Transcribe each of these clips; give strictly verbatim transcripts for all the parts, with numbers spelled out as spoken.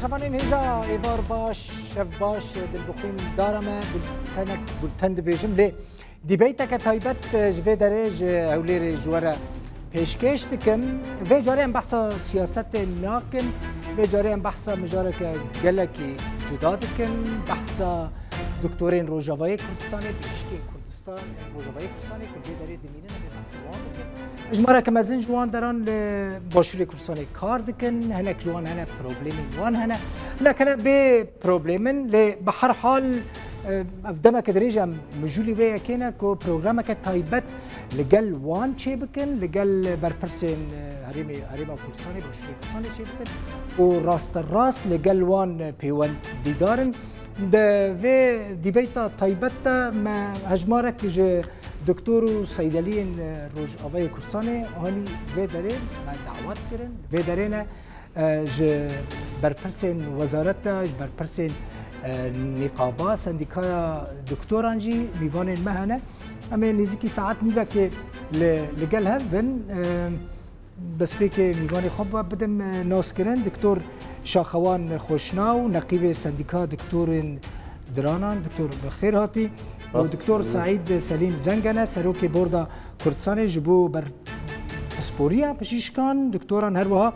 Şevanên hêja êvar baş, şev baş, dilbixwîn dara me, bultenek, bulten dibêjim, lê dîbeyteke taybet, e, ji vê derê ji Hewlêrê ji we re pêşkêş dikim. Vê carê em behsa siyasetê nakin, vê carê em behsa mijareke gelekî cuda dikin, behsa doktorên Rojavayê Kurdistanê, bijîşkên Kurdistan, Rojavayê Kurdistanê ku vê derê dimînin, em ê behsa wan bikin. Hejmareke mezin ji wan deran li Başûrê Kurdistanê kar dikin, hinek ji wan hene, problemên wan hene. Hinek hene bê problemin, lê bi her hal, e, ev demeke dirêj em mijûlî vê yekê ne ku programeke taybet li gel wan çêbikin, li gel berpirsên, e, herêmê, Herêma Kurdistanê, Başûrê Kurdistanê çêbikin û rasterast li gel wan, e, pêwendîdar in. Di vê dîbeyta taybet de me hejmarek ji doktor û seydeliyên, e, Rojavayê Kurdistanê anî vê derê me dawet kirin. Vê derê ne, e, ji berpirsên wezareta, ji berpirsên, e, nîqaba, sendîkaya doktoran jî mîvanên me hene. Em ê nêzîkî saet nîvekê li, li gel hev bin. E, Destpêkê mîvanê xwe ba-, bidim, e, naskirin, Doktor Şaxewan Xweşnaw, neqîbê Sendîka Doktorên Diranan, Doktor bi xêr hatî, û Rast Doktor bû. Saîd Selîm Zengene, Serokê Borda Kurdistanê ji bo ber-, pisporiya bijîşkan, doktoran, her wiha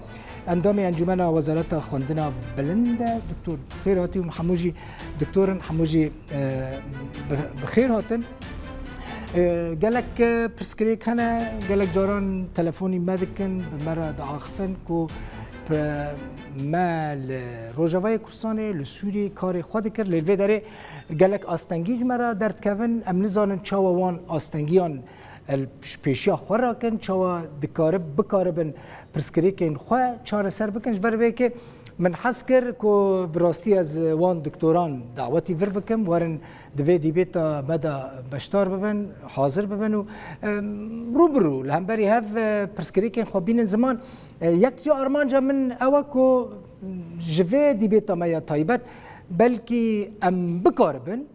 endamê Encûmena Wezareta Xwendina Bilind e. Doktor bi xêr hatî û hemû jî doktorin, hemû jî, e, bi, bi xêr hatin. E, gelek, e, pirsgirêk hene, gelek caran telefonî me dikin, bi me re diaxifin ku pe-, me li Rojavayê Kurdistanê, li Sûriyê karê xwe dikir, lê li vê derê gelek astengî ji me re derdikevin. Em nizanin çawa wan astengiyan el pêşiya xwe rakin, çawa dikarib-, bikaribin pirsgirêkên xwe çareser bikin. Ji ber vê yekê min hez kir ku bi rastî ez wan doktoran dawetî vir bikim, werin di vê dîbêta me de beşdar bibin, hazir bibin û, em, rû bi rû li hemberî hev, e, pirsgirêkên xwe bînin ziman. E, yek ji armanca min ew e ku ji vê dîbêta me ya taybet belkî em bikaribin,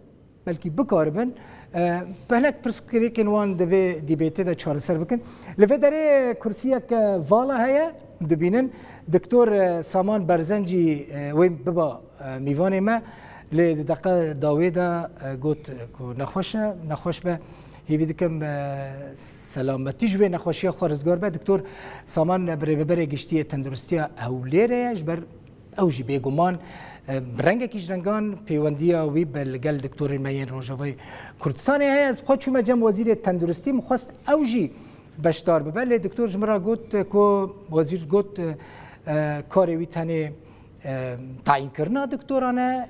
belkî bikaribin, e, hinek pirsgirêkên wan di vê dîbêtê de çareser bikin. Li vê derê kursiyek, e, vala heye, dibînin. Doktor, e, Saman Berzen jî, e, wê biba, e, mîvanê me. Lê di deqa dawê de, e, got, e, ku nexweş e, nexweş be. Hêvî dikim, e, selametî ji wê nexweşiya xwe rizgar be. Doktor Saman, e, birêveberê giştî yê tenduristiya Hewlêrê ye. Ji ber Ew jî bêguman, e, bi rengekî ji rengan pêwendiya wî be li gel doktorên me yên Rojavayê Kurdistanê heye. Ez bi xwe çûme cem Wezîrê Tenduristî, min xwest ew jî beşdar bibe, lê doktor ji min re got, e, ku wezîr got, e, e, karê wî tenê, e, tayînkirina doktoran e,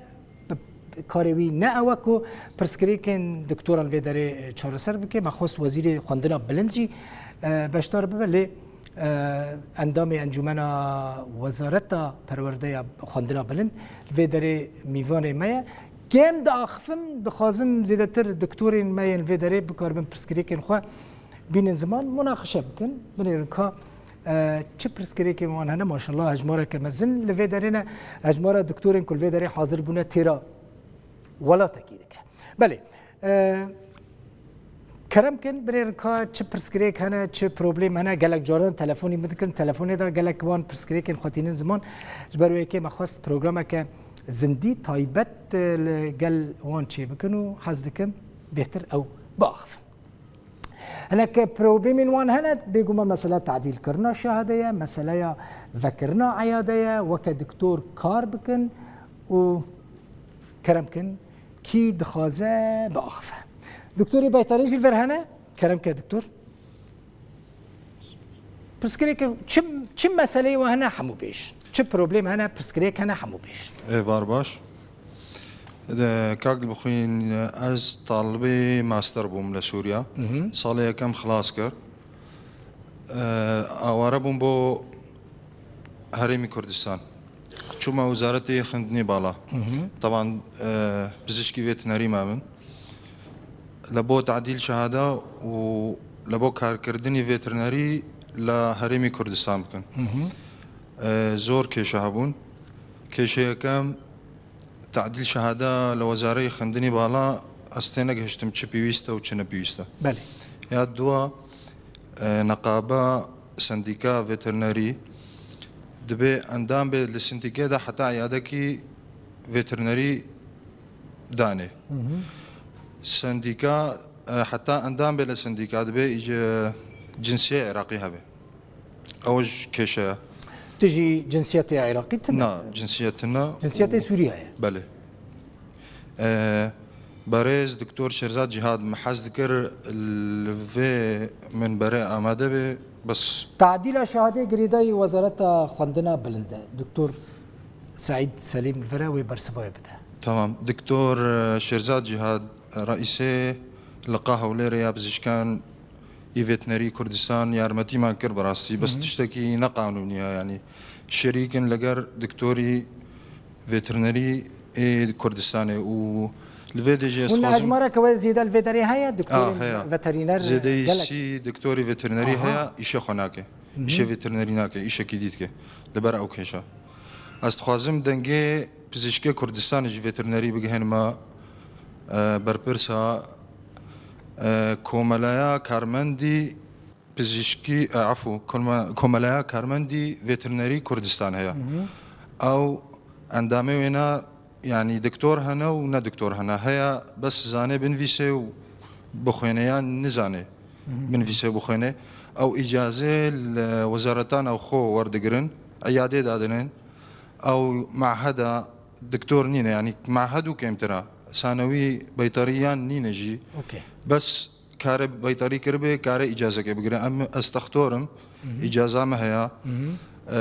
bi, karê wî ne ew e ku pirsgirêkên doktoran vê derê, e, çareser bike. Me xwest Wezîrê Xwendina Bilind jî, e, beşdar bibe, lê e, endamê Encûmena Wezareta Perwerdeya Xwendina Bilind li vê derê mîvanê me ye. Kêm diaxifim, dixwazim zêdetir doktorên me yên vê derê bikaribin pirsgirêkên xwe bînin ziman, munaqeşe bikin. Binêrin ka, e, çi pirsgirêkên wan hene, maşallah hejmareke mezin li vê derê ne, hejmara doktorên ku li vê derê hazir bûne têra welatekî dike. Belê, e, kerem kin, binêrin ka çi pirsgirêk hene, çi problem hene, gelek caran telefonî min dikin, telefonê de gelek wan pirsgirêkên xwe tînin ziman. Ji ber wê yekê me xwest programeke zindî, taybet, e, li gel wan çêbikin û hez dikim bêhtir ew biaxivin. Hinek problemên wan hene, bêguman mesela tadîlkirina şehade ye, meseleya vekirina eyade ye, weke doktor kar bikin û kerem kin, kî dixwaze biaxife. Doktorê Beytarê jî li vir hene, kerem ke doktor. Pirsgirêk çi, çi meseleyê we hene hemû bêj. Çi problem hene, pirsgirêk hene hemû bêj. Êvar baş. De, kak Dilbixwîn, ez talibê master bûm li Sûriya. Mhm. Salê yekem xilas kir. E, aware bûm bo Herêmî Kurdistan. Çûme Wizaretê Xindinê Bala. Mhm. Teban, e, pizişkî veterinerî me bin. Li bo tadîl şehada û li bo karkirdinî veterinerî li Herêmî Kurdistan bikin. Mhm. E, zor kêşe hebûn. Kêşe yekem, tadîl şehada li Wezareyê Xindinî Bala, ez tênegihiştim çi pêwîst e û çi ne pêwîst e. Belê. Ya dua, e, neqaba sendîka veterinerî, Dibê endam bê li sindîkê de heta îyadekî veterinerî danê. Sendîka, e, heta endam bê li sendîka dibê, e, cinsiyê Iraqî hebe. Ew ji kêşe ye. Tu jî cinsiyetê Iraqî tune? Na, cinsiyet tune. Cinsiyetê Sûriye ye? Belê. E, berêz Doktor Şêrzad Cîhad, min hez dikir li vê minberê amade be, bes. Tadîla şehadê girêdayî Wezareta Xwendina Bilind e. Doktor Seîd Selîm li vir e, wê bersiva wê bide. Tamam. Doktor, e, Şêrzad Cîhad, reîsê Liqa Hewlêrê ya Pizîşkan ê Veterinerî Kurdistan yarmetî man kir bi rastî. Bes Hı hı. tiştekî ne qanûnî ye, yanî şerîk in li ger doktorî veterinerî ê Kurdistanê û li vê dê jî ez Hûn dixwazim hejmareke we zêde li vê derê heye? Ah, Doktorên heye. Veterîner Zêdeyî gelek. Sî doktorî veterinerî Aha. heye, îşe xwe nake. Hı hı. Îşe veterinerî nake, îşekî dî dike. Li ber ew kêşa. Ez dixwazim dengê pizîşkê Kurdistanê ji veterinerî bigihênime, e, berpirsa, e, Komeleya Karmendî Pizîşkî, e, efû, Kome-, Komeleya Karmendî Veterinerî Kurdistan heye. Hı hı. Ew endamê wêna, yanî doktor hene û ne doktor hene. Heye bes zane binivîse û bixwêne yan nizane Hı hı. binivîse bixwêne. Ew îcazê li wezareta navxwe werdigirin, îyadê dadinin. Ew maheda doktor nîne, yanî mahed û kêmtir e. Sanewî beytarî yan nîne jî. Okey. Bes kare beytarî kiribe, kare îcazeke bigire. Em, ez textor im, Hı hı. îcaza me heye. Hı hı. E,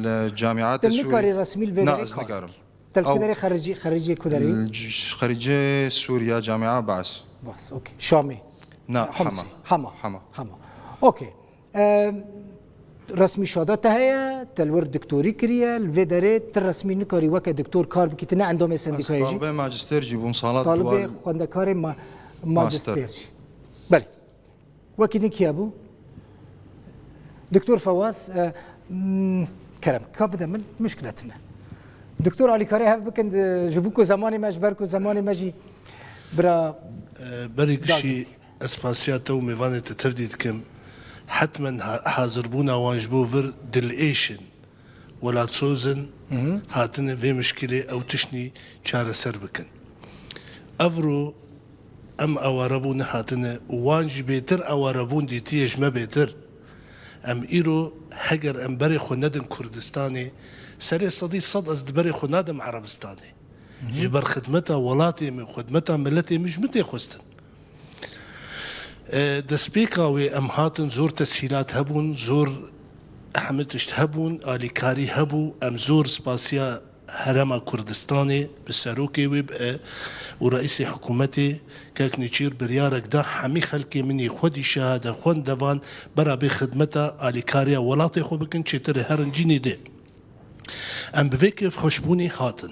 li camiyatê Te Sûrî nikarî resmî li vê Na, derê ez kar nikarim. bikî? Te li Ew kuderê xericî, xericê kuderî? L-, c-, xericê Sûriya, Camia Bas. Bas, okey. Şamê? Na, Homsê. Hema. Hema. Hema. Hema. Okey. E, resmî şada te heye, te li wir doktorî kiriye, li vê derê tu resmî nikarî weke doktor kar bikî, tu ne endamê Ez sendîkayê jî. talibê majistêr jî bûm, sala Talibê dual xwendekarê ma-, Master. majistêr jî. Belê. Wekî din kî hebû? Doktor Fewaz, e, m, kerem, ka bide min, muşkile tune. Doktor alîkarê hev bikin, e, ji bo ku zemanê me, ji ber ku zemanê me jî bira E, berî gişî dagirtî. ez spasiya te û mêvanê te tevdî dikim. Hetmen ha-, hazirbûna wan ji bo vir dilêş in. Welatsozin Hı hı. hatine vê mişkilê ew tiştnî çareser bikin. Evro em awarebûne hatine û wan jî bêtir awarebûn dîtiye ji me bêtir. Em îro heger em berê xwe nedin Kurdistanê, serê sedî sed ez di berê xwe nadim Erebistanê. Hı hı. Ji ber xidmeta welatê min, xidmeta miletê min ji min tê xwestin. E, destpêka wê em hatin, zor tesîlat hebûn, zor hemî tişt hebûn, alîkarî hebû. Em zor spasiya Herêma Kurdistanê bi serokê wê bi, e, û reîsê hikûmetê kek Nêçîr biryarek da, hemî xelkê min ê xwedî şehade xwendevan bera bê xidmeta alîkariya welatê xwe bikin, çêtir herin cînê dê. Em bi vê kêfxweşbûnê hatin.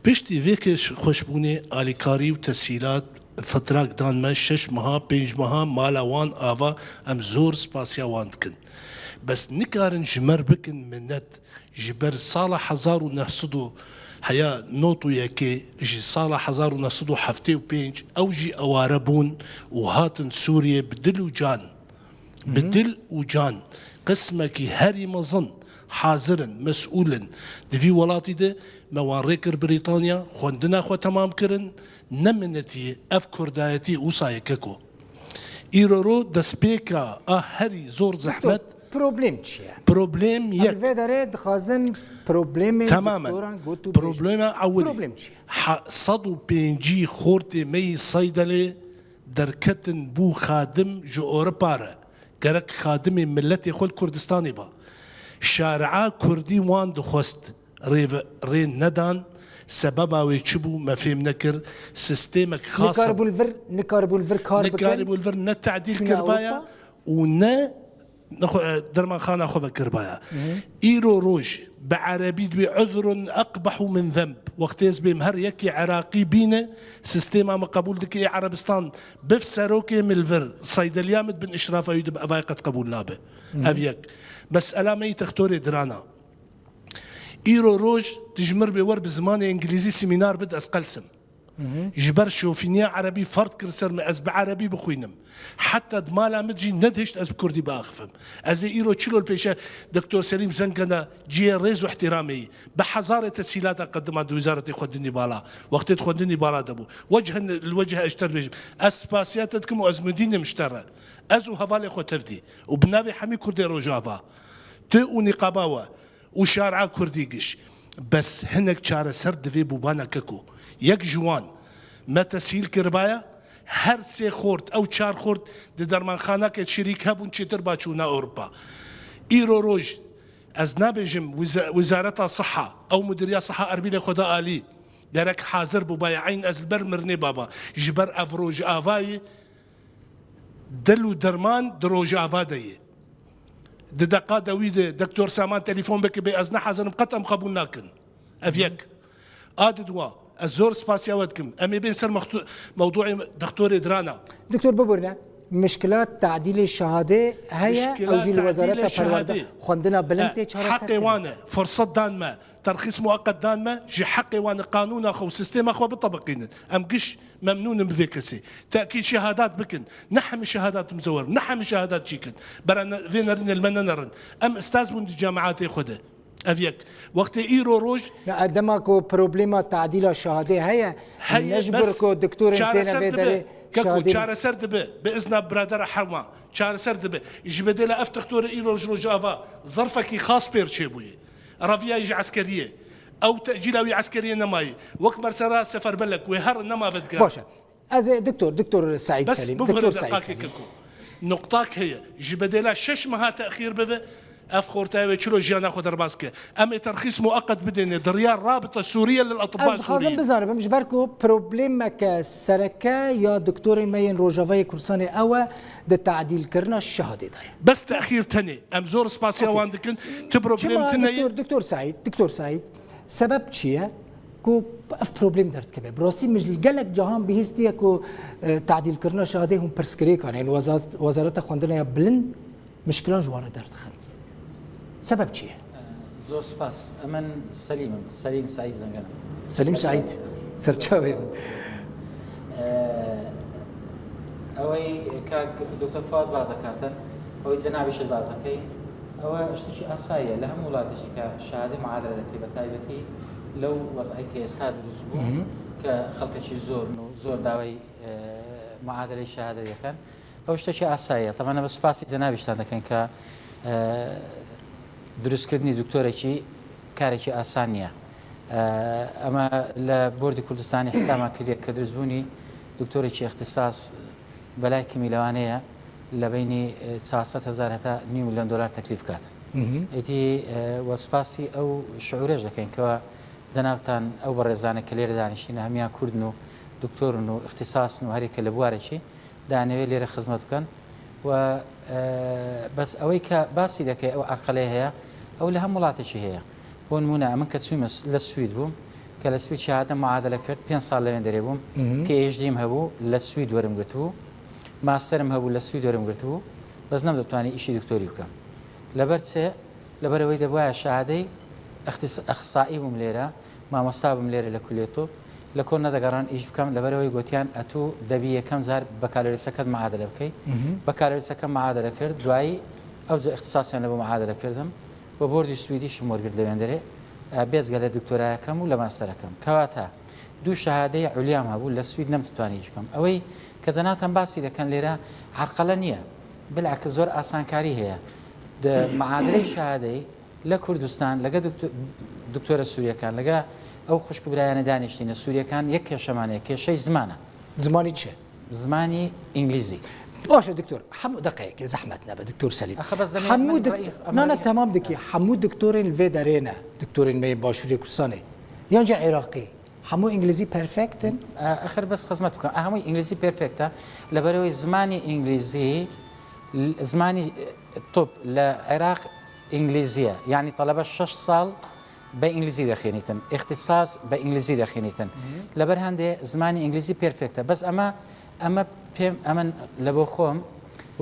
Piştî vê kêfxweşbûnê alîkarî û tesîlat fitrak dan me, şeş meha, pênc meha mala wan ava, em zor spasiya wan dikin. Bes nikarin ji me re bikin minet, ji ber sala hezar û neh sed û heya nod û yekê, ji sala hezar û neh sed û heftê û pênc ew jî eware bûn û hatin Sûriyê bi dil û can. Bi Hı hı. dil û can, qismekî herî mezin hazir in, mesûl in. Di vî welatî de me wan rê kir Brîtanya, xwendina xwe temam kirin, ne minetî ye, ev kurdayetî wisa ye keko. Îro ro destpêka a herî zor Doktor, zehmet. Problem çi ye? Problem Em yek. vê derê dixwazin problemê Temamen. doktoran got û bêjin. Problema ewilî. Problem çi ye? Ha, sed û pêncî xortê me yî Seydelê derketin bû xadim ji Ewropa re. Gerek xadimê miletê xwe li Kurdistanê ba. Şaria Kurdî wan dixwest rê, rê nedan. Sebeba wê çi bû me fêm nekir. Sistêmek xas Nikaribûn li vir, nikaribûn li vir kar bikin. Nikaribû li vir ne tadîl Çûne kirbaya Ewropa? û ne Nexwe, e, dermanxana xwe vekiribaya. Hı hı. Îro roj bi erebî dibê uzrun eqbehu min zenb. Wextê ez bêm her yekê Iraqî bîne, sistêma min qebûl dike ê Erebistan, biv serokê min li vir, seydeliya min dibin işrafa wî dibe, evayê qet qebûl nabe. Hı hı. Ev yek. Mesela me yî textorê dirana. Îro roj tu ji mir bê wer bi zimanê îngilîzî semînar bid, ez qelsim. Ji ber şofîniya erebî ferd kir ser min, ez bi erebî bixwînim. Heta di mala min jî nedihişt ez bi kurdî biaxifim. Ez ê îro çilo li pêşe Doktor Selîm Zengana cihê rêz û ihtiramê yî. Bi hezarê tesîlata qedima di Wîzaretê Xwendinî Bala. Wextê di xwendinî bala de bû. Wecihen li wecih ez ji te dibêjim. Ez spasiya te dikim û ez mudînim ji te re. Ez û hevalê xwe tevdî. Û bi navê hemî kurdê Rojava. Tu û nîqaba we. û şari'a kurdî giş. Bes hinek çareser divê bûbana keko. Yek ji wan me tesîl kiribaya, her sê xort, ew çar xort di dermanxanakê şirîk hebûn, çêtir ba çûna Ewropa. Îro roj, ez nabêjim wiza-, Wizareta Siha, ew Mudiriya Siha Erbîlê xwe da alî, gerek hazir bûbaya, eyn ez li ber mirinê baba. Ji ber ev rojavayî dil û derman di rojava de ye. Di deqa de wî de Doktor Saman telefon bike bê ez ne hazir im, qet em qebûl nakin. Ev yek. A di dua, ez zor spasiya we dikim. Em ê bên ser mextu-, mewduê doktorê Dirana. Doktor, biborîne, mişkila tadîlê şehadê heye, ew jî li Wezareta Perwerde, xwendina bilind tê çareser kirin. Heqê wan e, firset dan me, terxîs mueqet dan me, ji heqê wan e qanûna xwe û sîstema xwe bitebiqînin. Em giş memnûn in bi vê kesê. Tekîd şehadat bikin. Ne hemî şehadat mizewer, ne hemî şehadat çêkin. Bera ne-, vê nerînê li me nenerin. Em ustaz bûn di cemaetê xwe de. Ev yek. Wextê îro roj. Ya, dema ku problema tadîla şehadê heye, heye, ne ji ber ku doktorên têne vê derê. Keko, çareser dibe. Bi izna biradera herma. Çareser dibe. Ji bedêla ev doktorê îro ji Rojava zerfekî xas pêr çêbûye. Reviyayî ji eskeriyê. Ew tecîla wî eskeriyê nemayî. Wek mersera seferbelek wê her nema vedigira. Baş e. Ez ê Doktor, Doktor Seîd Selîm, Doktor Seîd Selîm. Nuqtak heye. Ji bedêla şeş meha texîr bibe, ev xortaya wê çilo jiyana xwe derbas ke. Em ê terxîs mueqet bidêne. Diriyar rabita Sûriye lil atibba Sûriyin. Ez dixwazim bizanibim, ji ber ku problemeke sereke ya doktorên me yên Rojavayê Kurdistanê ew e, di tadîlkirina şehadê de ye. Bes texîr tenê. Em zor spasiya wan dikin. Tu problem tune ye. Doktor, Doktor Seîd, Doktor Seîd, sebeb çi ye ku ev problem derdikeve? Bi rastî min li gelek cahan bihîstiye ku, e, tadîlkirina şehadê hûn pirsgirêkan, yani wezat-, Wezareta Xwendina ya Bilind mişkilan ji wan re derdixin. Sebeb çi ye? Zor spas. Emin Selîm im. Selîm Seîd Zengin im. Selîm Seîd, serçavê min. ئەوەی کاک دکتۆر فواز باس دەکاتن، ئەوەی جەنابیشت باس دەکەی، ئەوە شتێکی ئاساییە لە هەموو وڵاتێکی کە شەهادەی معادلە دەکەی، بە تایبەتی لەو وەزعەی کە ئێستا دروست بوو، کە خەڵکەکی زۆرن و زۆر داوای، ئێ، معادلەی شەهادە دەکەن. ئەو شتێکی ئاساییە. تەمەنە بە سوپاسی جەنابیشتان دەکەین کە، ئێ، دروستکردنی دکتۆرێکی کارێکی ئاسان نییە. ئێ، ئەمە لە بۆردی کوردستانی حسابمان کردیە کە دروستبوونی دکتۆرێکی اختصاص بەلای کمی لەوانەیە لە بینی، ئێ، چوار سەد هەزار هەتا نیو میلیۆن دۆلار تەکلیف بکات. ئیدی، ئێ، وە سوپاسی ئەو شعورەش دەکەین کەوا جەنابتان ئەو بەڕێزانە کە لێرە دانیشتینە هەمیان کوردن و دکتۆرن و اختصاصن و هەرێکە لە بوارێکی دانەوێت لێرە خزمەت بکەن. و، ئێ، بەس ئەوەی کە باسی دەکەی ئەو عەرقەلەی هەیە، ئەو لە هەم وڵاتێکی هەیە. بۆ نمونە، ئەمن کە چوویمە س-، لە سوید بووم، کە لە سوید شەهادە معادلە کرد، پێنج ساڵ لەوێندەرێ بووم، پی ئێچ دییم هەبوو، لە سوید وەرم گرتبوو، ماستەرم هەبوو، لە سوید وەرم گرتبوو، بەس نەمدەتوانی ئیشی دکتۆری بکەم. لەبەر چێ؟ لەبەر ئەوەی دەبوایە شەهادەی اختص-، اخصایی بووم لێرە، مامۆستا بووم لێرە لە کولێ طب، لە کۆ نەدەگەڕان ئیش بکەم، لەبەر ئەوەی گوتیان ئەتوو دەبی یەکەم جار بەکالۆریسەکەت معادلە بکەی. بەکالۆریسەکەم معادلە کرد، دوایی ئەو جە اختصاسیان لە بۆ معادلە کردم و بۆردی سویدیشم وەرگرت لە وێندەرێ، ئە، بێجگە لە دکتۆرایەکەم و لە ماستەرەکەم. کەواتە دوو شەهادەی عولیام هەبوو، لە سوید نەمتوانی ئیش بکەم. ئەوەی کە جەناتان باسی دەکەن لێرە عەرقەلە نییە، بلعکس زۆر ئاسانکاری هەیە. دە معادلەی شەهادەی لە کوردستان، لەگە دکتۆ-، دکتۆرە سووریەکان، لەگە ئەو خوشک و برایانە دانیشتینە سووریەکان، یەک کێشەمانەیە، کێشەی زمانە. زمانی چێ؟ زمانی ئینگلیزی. باشە دکتۆر، هەموو دەقەیەکێ زەحمەت نەبە، دکتۆر سەلیم. ئەخە بەس دەمێ هەموو من دک-، ڕێی-، ئەمە نانە ڕێی-، تەمام دکی، هەموو دکتۆرێن لێ دەرێنە، دکتۆرێن مێ باشووری کوردستانێ. یان جا عێراقی. هەموو ئینگلیزی پێرفێکتن؟ ئە، ئەخر بەس خزمەت بکەم. ئە، هەمووی ئینگلیزی پێرفێکتە. لەبەرەوەی زمانی ئینگلیزی، ل-، زمانی، ئە، طب لە عێراق ئینگلیزیە. یعنی تەڵەبە شەش ساڵ بە ئینگلیزی دەخێنیتن. اختصاص بە ئینگلیزی دەخێنیتن. لەبەر هەندێ زمانی ئینگلیزی پێرفێکتە. بەس ئەمە، ئەمە پێم، ئەمن لە بۆ خۆم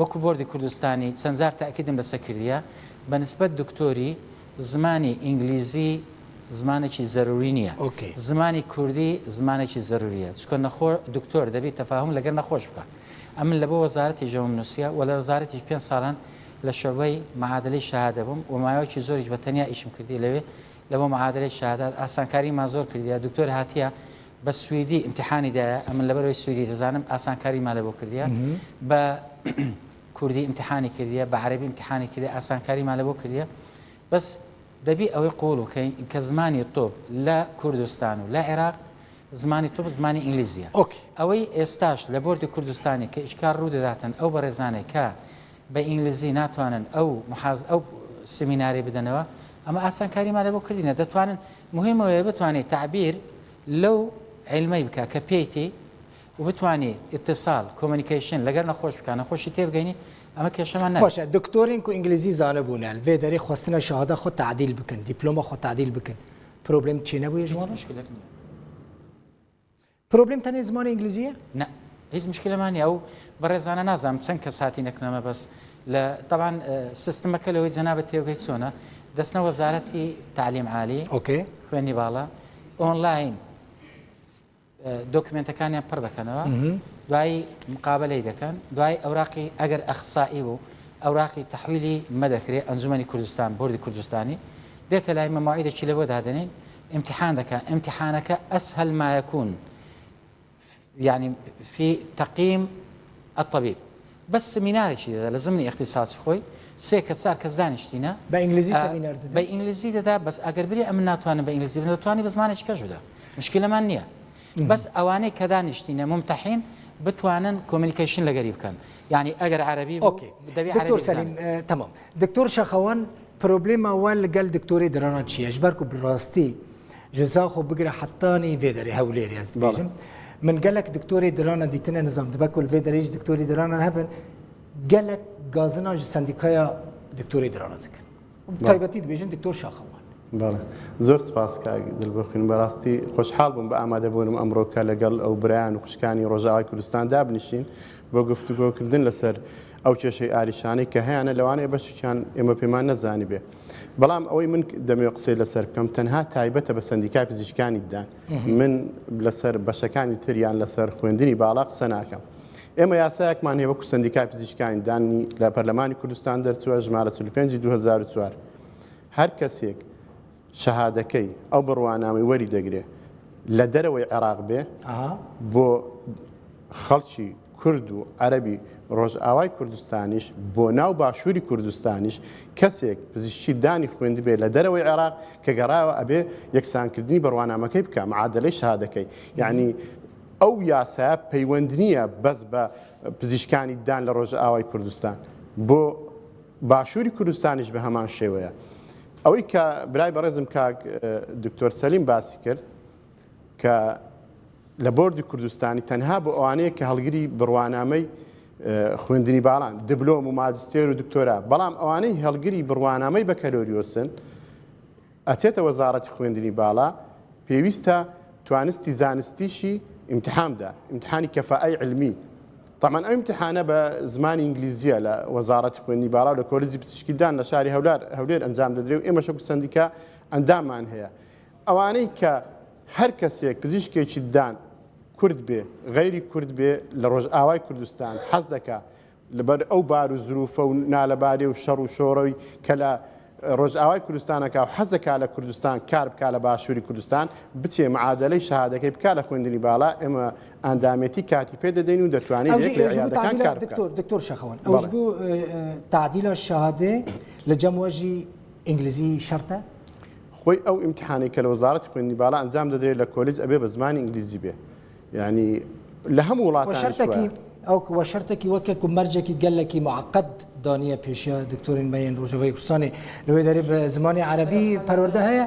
وەکو بۆردی کوردستانی چەند جار تاکیدم لەسەر کردیە. بە نسبەت دکتۆری زمانی ئینگلیزی زمانێکی زەروری نییە. Okay. زمانی کوردی زمانێکی زەروریە، چونکە نەخۆ دکتۆر دەبی تەفاهم لەگەر نەخۆش بکە. ئەمن لە بۆ وەزارەتی ژەوم نووسە و لە وەزارەتی پێنج ساڵان لە شەبەی معادلەی شەهادە بووم و ماوەیەکی زۆریش بە تەنیا ئیشم کردی لەوێ. لە بۆ معادلەی شەهادات ئاسانکاریمان زۆر کردیە. دکتۆر هاتیە بە سویدی امتحانی دایە، ئەمن لەبەرەوەی سویدی دەزانم ئاسانکاریمان لە بۆ کردیە. بە کوردی امتحانی کردیە، بە عەرەبی امتحانی کردیە، ئاسانکاریمان لە بۆ کردیە. بەس دەبی ئەوەی قوڵ بکەین کە زمانی طب لە کوردستان و لە عێراق زمانی طب زمانی ئینگلیزیە. Okay. ئەوەی ئێستاش لە بۆردی کوردستانی کە ئیشکار ڕوو دەداتن ئەو بەڕێزانەی کە بە ئینگلیزی ناتوانن ئەو محاز ئەو سمیناری بدەنەوە، ئەمە ئاسانکاریمان لە بۆ کردینە. دەتوانن، مهمەوەیە بتوانێت تعبیر لەو علمەی بکە کە پێیتی و بتوانێت اتصال، communication لەگەر نەخۆش بکە، نەخۆشی تێبگەینی، ئەمە کێشەمان نەبێت. باشە، دکتۆرین کو ئینگلیزی زانبوونە، لێ دەری خواستنە شەهادە خۆ تعدیل بکن، دیپلۆمە خۆ تعدیل بکن. پرۆبلێم چی نەبووە هیچ ژمارە؟ مشکلەک نییە. پرۆبلێم تەنێ زمانی ئینگلیزیە؟ نه، هیچ مشکلەمان نییە. ئەو بەڕێزانە نازانم چەند کەس هاتینە کنەمە، بەس لە طبعا سیستمەکە لەوەی جەنابەت تێوگەی چۆنە، دەستنە وەزارەتی تعلیم عالی، Okay. خوێندی باڵا، ئۆنلاین دۆکمنتەکانیان پڕ دەکەنەوە. دوای مقابلەی دەکەن، دوای ئەوراقی، ئەگەر ئەخسایی بوو، ئەوراقی تەحویلی مەدەکرێ ئەنجومەنی کوردستان، بۆردی کوردستانی دێتە لای مەماعیدەکی لە بۆ دادنین، امتحان دەکە. امتحانەکە ئەسهل ما یەکون، یعنی، فی تەقیم الطبیب. بەس سمینارێکی دەدا لە زمنی اختصاصی خۆی، سێ کە چار کەس دانیشتینە. بە ئینگلیزی سمینار دەدا؟ بە ئینگلیزی دەدا، بەس ئەگەر بری ئەمن ناتوانم بە ئینگلیزی بدەم، دەتوانی بە زمانێکی کەش بدا. مشکلەمان نییە. بەس ئەوانەی کە دانیشتینە ممتحین بتوانن communication لەگەری بکەن. یعنی، ئەگەر عەرەبی بوو، Okay. دەبی دکتۆر عەرەبی سەلیم، بزانن. ئە، تەمام. دکتۆر شەخەوان، پرۆبلێما وە لەگەل دکتۆری درانە چییە؟ Ji ber ku bi rastî ji Zaxo bigire hetanî vê derê Hewlêrê ez dibêjim. Min gelek diktorê dirana dîtine, nizam dibe ku li vê derê jî diktorî dirana hebin. Gelek gazina ji sendîkaya diktorê dirana dikin. Bi taybetî dibêjin Diktor Şaxewan. بەڵێ. زۆر سپاس کاک دلبەخوین، بەڕاستی خۆشحاڵ بووم بە ئامادەبوونم ئەمڕۆکە لەگەڵ ئەو برایان و خوشکانی ڕۆژاوای کوردستان دابنیشین بۆ گفتوگۆکردن لەسەر ئەو کێشەی ئاریشانەی کە هەیانە، لەوانەیە بەشێکیان ئێمە پێمان نەزانی بێ. بەڵام ئەوەی من دەمەوێت قسەی لەسەر بکەم، تەنها تایبەتە بە سەندیکای پزیشکانی ددان. من لەسەر بەشەکانی تر یان لەسەر خوێندنی باڵا قسە ناکەم. ئێمە یاسایەکمان هەیە وەکو سەندیکای پزیشکانی ددانی لە پەرلەمانی کوردستان دەرچووە، ژمارە چل و پێنج دوو هەزار و چوار. هەر کەسێک شەهادەکەی، ئەو بڕوانامەی وەری دەگرێ، لە دەرەوەی عێراق بێ، ئەها. بۆ خەڵکی کورد و عەرەبی ڕۆژئاوای کوردستانیش، بۆ ناو باشووری کوردستانیش، کەسێک پزیشکی دانی خوێندبێ لە دەرەوەی عێراق کە گەڕایەوە، ئەبێ یەکسانکردنی بڕوانامەکەی بکە، معادلەی شەهادەکەی. یعنی، ئەو یاسایە پەیوەند نییە بەس بە پزیشکانی دان لە ڕۆژئاوای کوردستان. بۆ باشووری کوردستانیش بە هەمان شێوەیە. ئەوەی کە برای بەڕێزم کاک، ئە، دکتۆر سەلیم باسی کرد، کە لە بۆردی کوردستانی تەنها بۆ ئەوانەیە کە هەڵگری بڕوانامەی، ئە، خوێندنی باڵان، دبلۆم و ماجستێر و دکتۆرا، بەڵام ئەوانەی هەڵگری بڕوانامەی بەکەلۆریۆسن، ئەچێتە وەزارەتی خوێندنی باڵا، پێویستە توانستی زانستیشی ئیمتحان بدا، ئیمتحانی کەفائەی علمی. طبعا ئەو ئیمتحانە بە زمانی ئینگلیزیە لە وەزارەتی خوێندنی باڵا و لە کۆلێجی پزیشکی دان لە شاری هەولار، هەولێر ئەنجام دەدرێ و ئێمە شەکو سەندیکا ئەنداممان هەیە. ئەوانەی کە هەر کەسێک پزیشکێکی دان کورد بێ، غەیری کورد بێ، لە ڕۆژئاوای کوردستان حەز دەکا لەبەر ئەو بار و زروفە و نالەبارێ و شەڕ و شۆڕەوی کە لە ڕۆژئاوای کوردستانەکە و حەزەکا لە کوردستان کار بکا، لە باشووری کوردستان بچێ معادلەی شەهادەکەی بکا لە خوێندنی باڵا، ئێمە ئەندامێتی کاتی پێ دەدەین و دەتوانێت ئەو یەک ژی لە ئەو ژی بوو عیادەکان تعدیلە کار بکا. دکتۆر دکتۆر شەخەوان ئەو بەڵێ. ژی بوو ئە، ئە، تعدیلە شەهادێ لە جەم وەژی ئینگلیزی شەرتە؟ خۆی ئەو ئیمتحانەی کە لە وەزارەتی خوێندنی باڵا ئەنجام دەدرێت لە کۆلێج ئەبێ بە زمانی ئینگلیزی بێ. یعنی، لە هەموو وە وڵاتانی شەرتەکی ئەو وە شەرتەکی وەکە کو مەرجەکی گەلەکی معقد دانیە پێشە دکتۆرین مەین ڕۆژەوەی کوردستانی لەوێ دەرێ بە زمانی عەرەبی پەروەردە هەیە.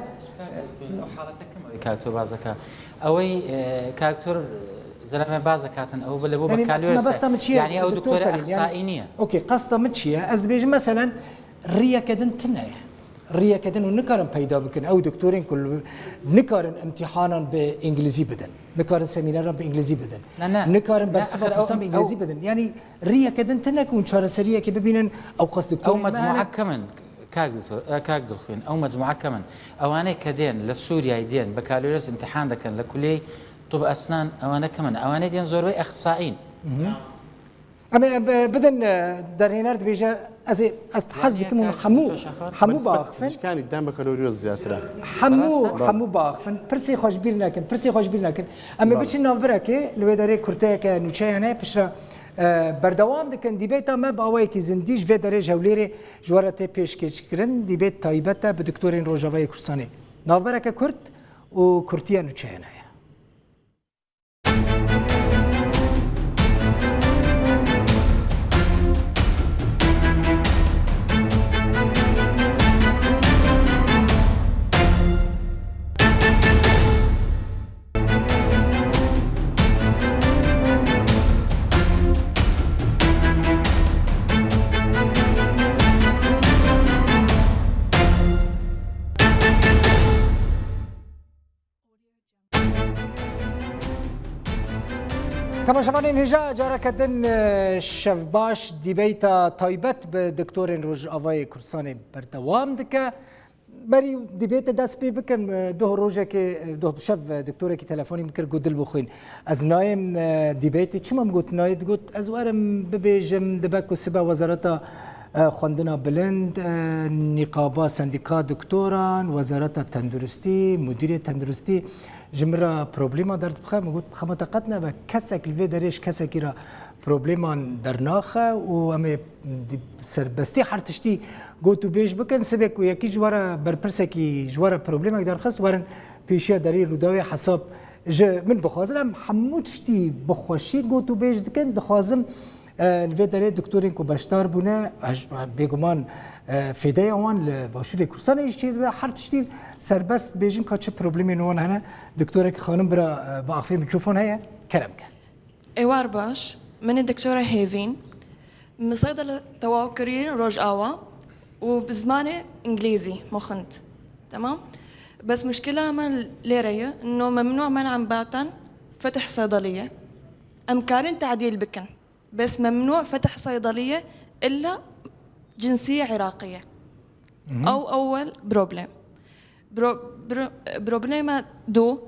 حاڵەتەکەم ئەوەی کاکتۆر بازەکە ئەوەی ئە، کاکتۆر زەلامە بازەکاتن ئەو بە لە بۆ یعنی، بەکالۆرسە. مەبەستە من چییە، یعنی، ئەو دکتۆر دکتۆرە سەلیم، یعنی، ئەخسایی نییە. ئۆکێ، قەستە من چییە؟ ئەس دبێژم مەسەلەن ریەکە دن تنەیە. ریەکە دن و نکارن پەیدا بکن ئەو دکتۆرین کو نکارن امتحانان بە ئینگلیزی بدن، نکارن سمیناران بە ئینگلیزی بدن، نه، نه. نکارن نه، بەرسفە ئەخر ئەو، پرسان بە ئینگلیزی ئەو بدن. یعنی، ریەکە دن تنەک و چارەسەریەکی ببینن ئەو قەست دکتۆر ئەو مەجموعە کەمن کاک دکتۆر، ئە، کاک دڵخوێن، ئەو مەجموعە کەمن. ئەوانەی کە دێن لە سووریای دێن بە کالۆرێس ئیمتیحان دەکەن لە کولێی طب ئەسنان، ئەوانە کەمن. ئەوانەی دێن زۆربەی ئەخسائین. ئەمە، ب-، بدن، ئە، دەرهێنەر دبێژە، ئەز ێ، ئەز حەز دکم هەموو، هەموو باخفن. پزیشکانی دان بە کەلۆریۆز زیاترە. هەموو، ڕاستە؟ هەموو باخفن. پرسێ خۆش بیر نەکن، پرسێ خۆش بیر نەکن. ئەمە بچین ناوبرەکێ، لە وێ دەرێ کورتەیەکە نوچەیانە پشرە، ئە، بەردەوام دکن دیبێتا مە بە ئەوەیەکی زندیش وێ دەرێ ژەولێرێ ژوارە تێ پێشکێشکردن دیبێت تایبەتە بە دکتۆرین ڕۆژاوای کوردستانی. ناوبەرەکە کورت و کورتیە نوچەیانەیە. Temaşevanên hêja careke din, e, şevbaş dîbeyta taybet bi doktorên Rojavayê Kurdistanê berdewam dike. Berî dîbeytê dest pê bikin, e, doh rojekê, e, doh bi şev, e, doktorekî telefonî min kir, got, "Dil bixwîn." Ez nayêm, e, dîbeytê. Çima min got nayê? Digot, "Ez werim bibêjim, dibe ku sibe wezareta, e, xwendina bilind, e, nîqaba sendîka doktoran, wezareta tenduristî, mudîrê tenduristî ji min re problema derdibixe." Min got, "Xema te qet nebe. Kesek li vê derê ji kesekî re probleman dernaxe û em ê di-, serbestî her tiştî got û bêj bikin. Sibê ku yekî ji we re berpirsekî ji we re problemek derxist, werin pêşiya derî Rûdawê hesab ji min bixwazin." Em hemû tiştî bi xweşî got û bêj dikin. Dixwazim, e, li vê derê doktorên ku beşdar bûne, e, bêguman, e, fêdeya wan li Başûrê Kurdistanê jî çêdibe. Her tiştî serbest bêjin ka çi problemên wan hene. Doktorek xanim bira, e, bi axivê mîkrofon heye. Kerem ke. Êwar baş, min ê doktora Hêvîn. Min seydele tewaw kirî Rojava û bi zimanê îngilîzî min xwend. Temam? Bes muşkila me lêre ye, no memnû men'an batan fetih seydeliye. Em karin tadîl bikin. Bes memnû fetih seydeliye illa cinsî Iraqî ye. Ew ewel problem. Bro-, bro-, problema du,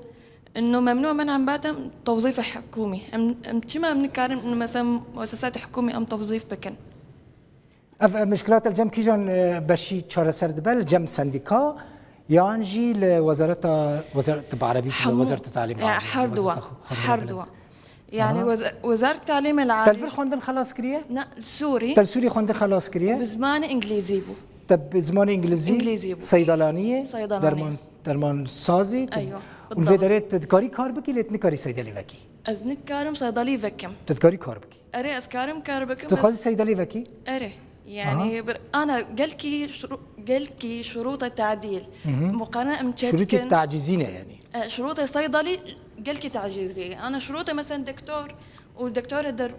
إنه ممنوع منعا باتا توظيف حكومي. Em, em çima em nikarin, mesela, muessesat hikûmî em tewzîf bikin? Ev, ev mişkilat li cem kîjan, e, beşî çareser dibe? Li cem sendîka yan jî li wezareta, wezareta erebî, wezareta talîm, ya, her duwa, her duwa. Yani, weza-, Wezareta Talîmê li Alî. Te li vir xwendin xelas kiriye? Na, Sûrî. Te li Sûrî xwendin xelas kiriye? Bi zimanê îngilîzî bû. Te bi zimanê îngilîzî? Îngilîzî bû. Seydalaniyê? Seydalaniyê. Derman, dermansazî? Eywa, û li vê derê te dikarî kar bikî, lê tu nikarî seydelî vekî? Ez nikarim seydelî vekim. Tu dikarî kar bikî? Erê, ez karim kar bikim. Tu dixwazî seydelî vekî? Erê. Yani, bir, ana gelkî şuru-, gelkî şurûta tadîl. Muqarene em çêdikin. Şurûtê tacîzî ne yani? E, şurûtê seydelî gelkî tacîzî. Ana şurûtê mesela doktor û doktorê der-,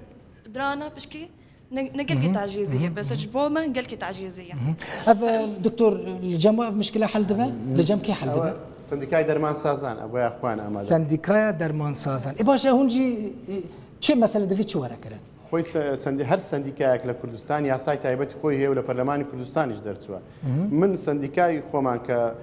dirana pişkî ne, ne gelkî tacîzî ye. Bes ji bo me gelkî tacîzî ye. Ev, e, doktor, li cem ev mişkile hel dibe? Li cem kê hel dibe? Sendîkayê dermansazan, ev ya xwan amade. Sendîkaya dermansazan. E, baş e, hûn jî, e, çi mesele divî çi were kirin? Xwê se-, sendi-, her sendîkayek li Kurdistan yasay taybetî xwe heye û li Perlemanê Kurdistanê jî derçiwe. Min sendîkayê xweman ke,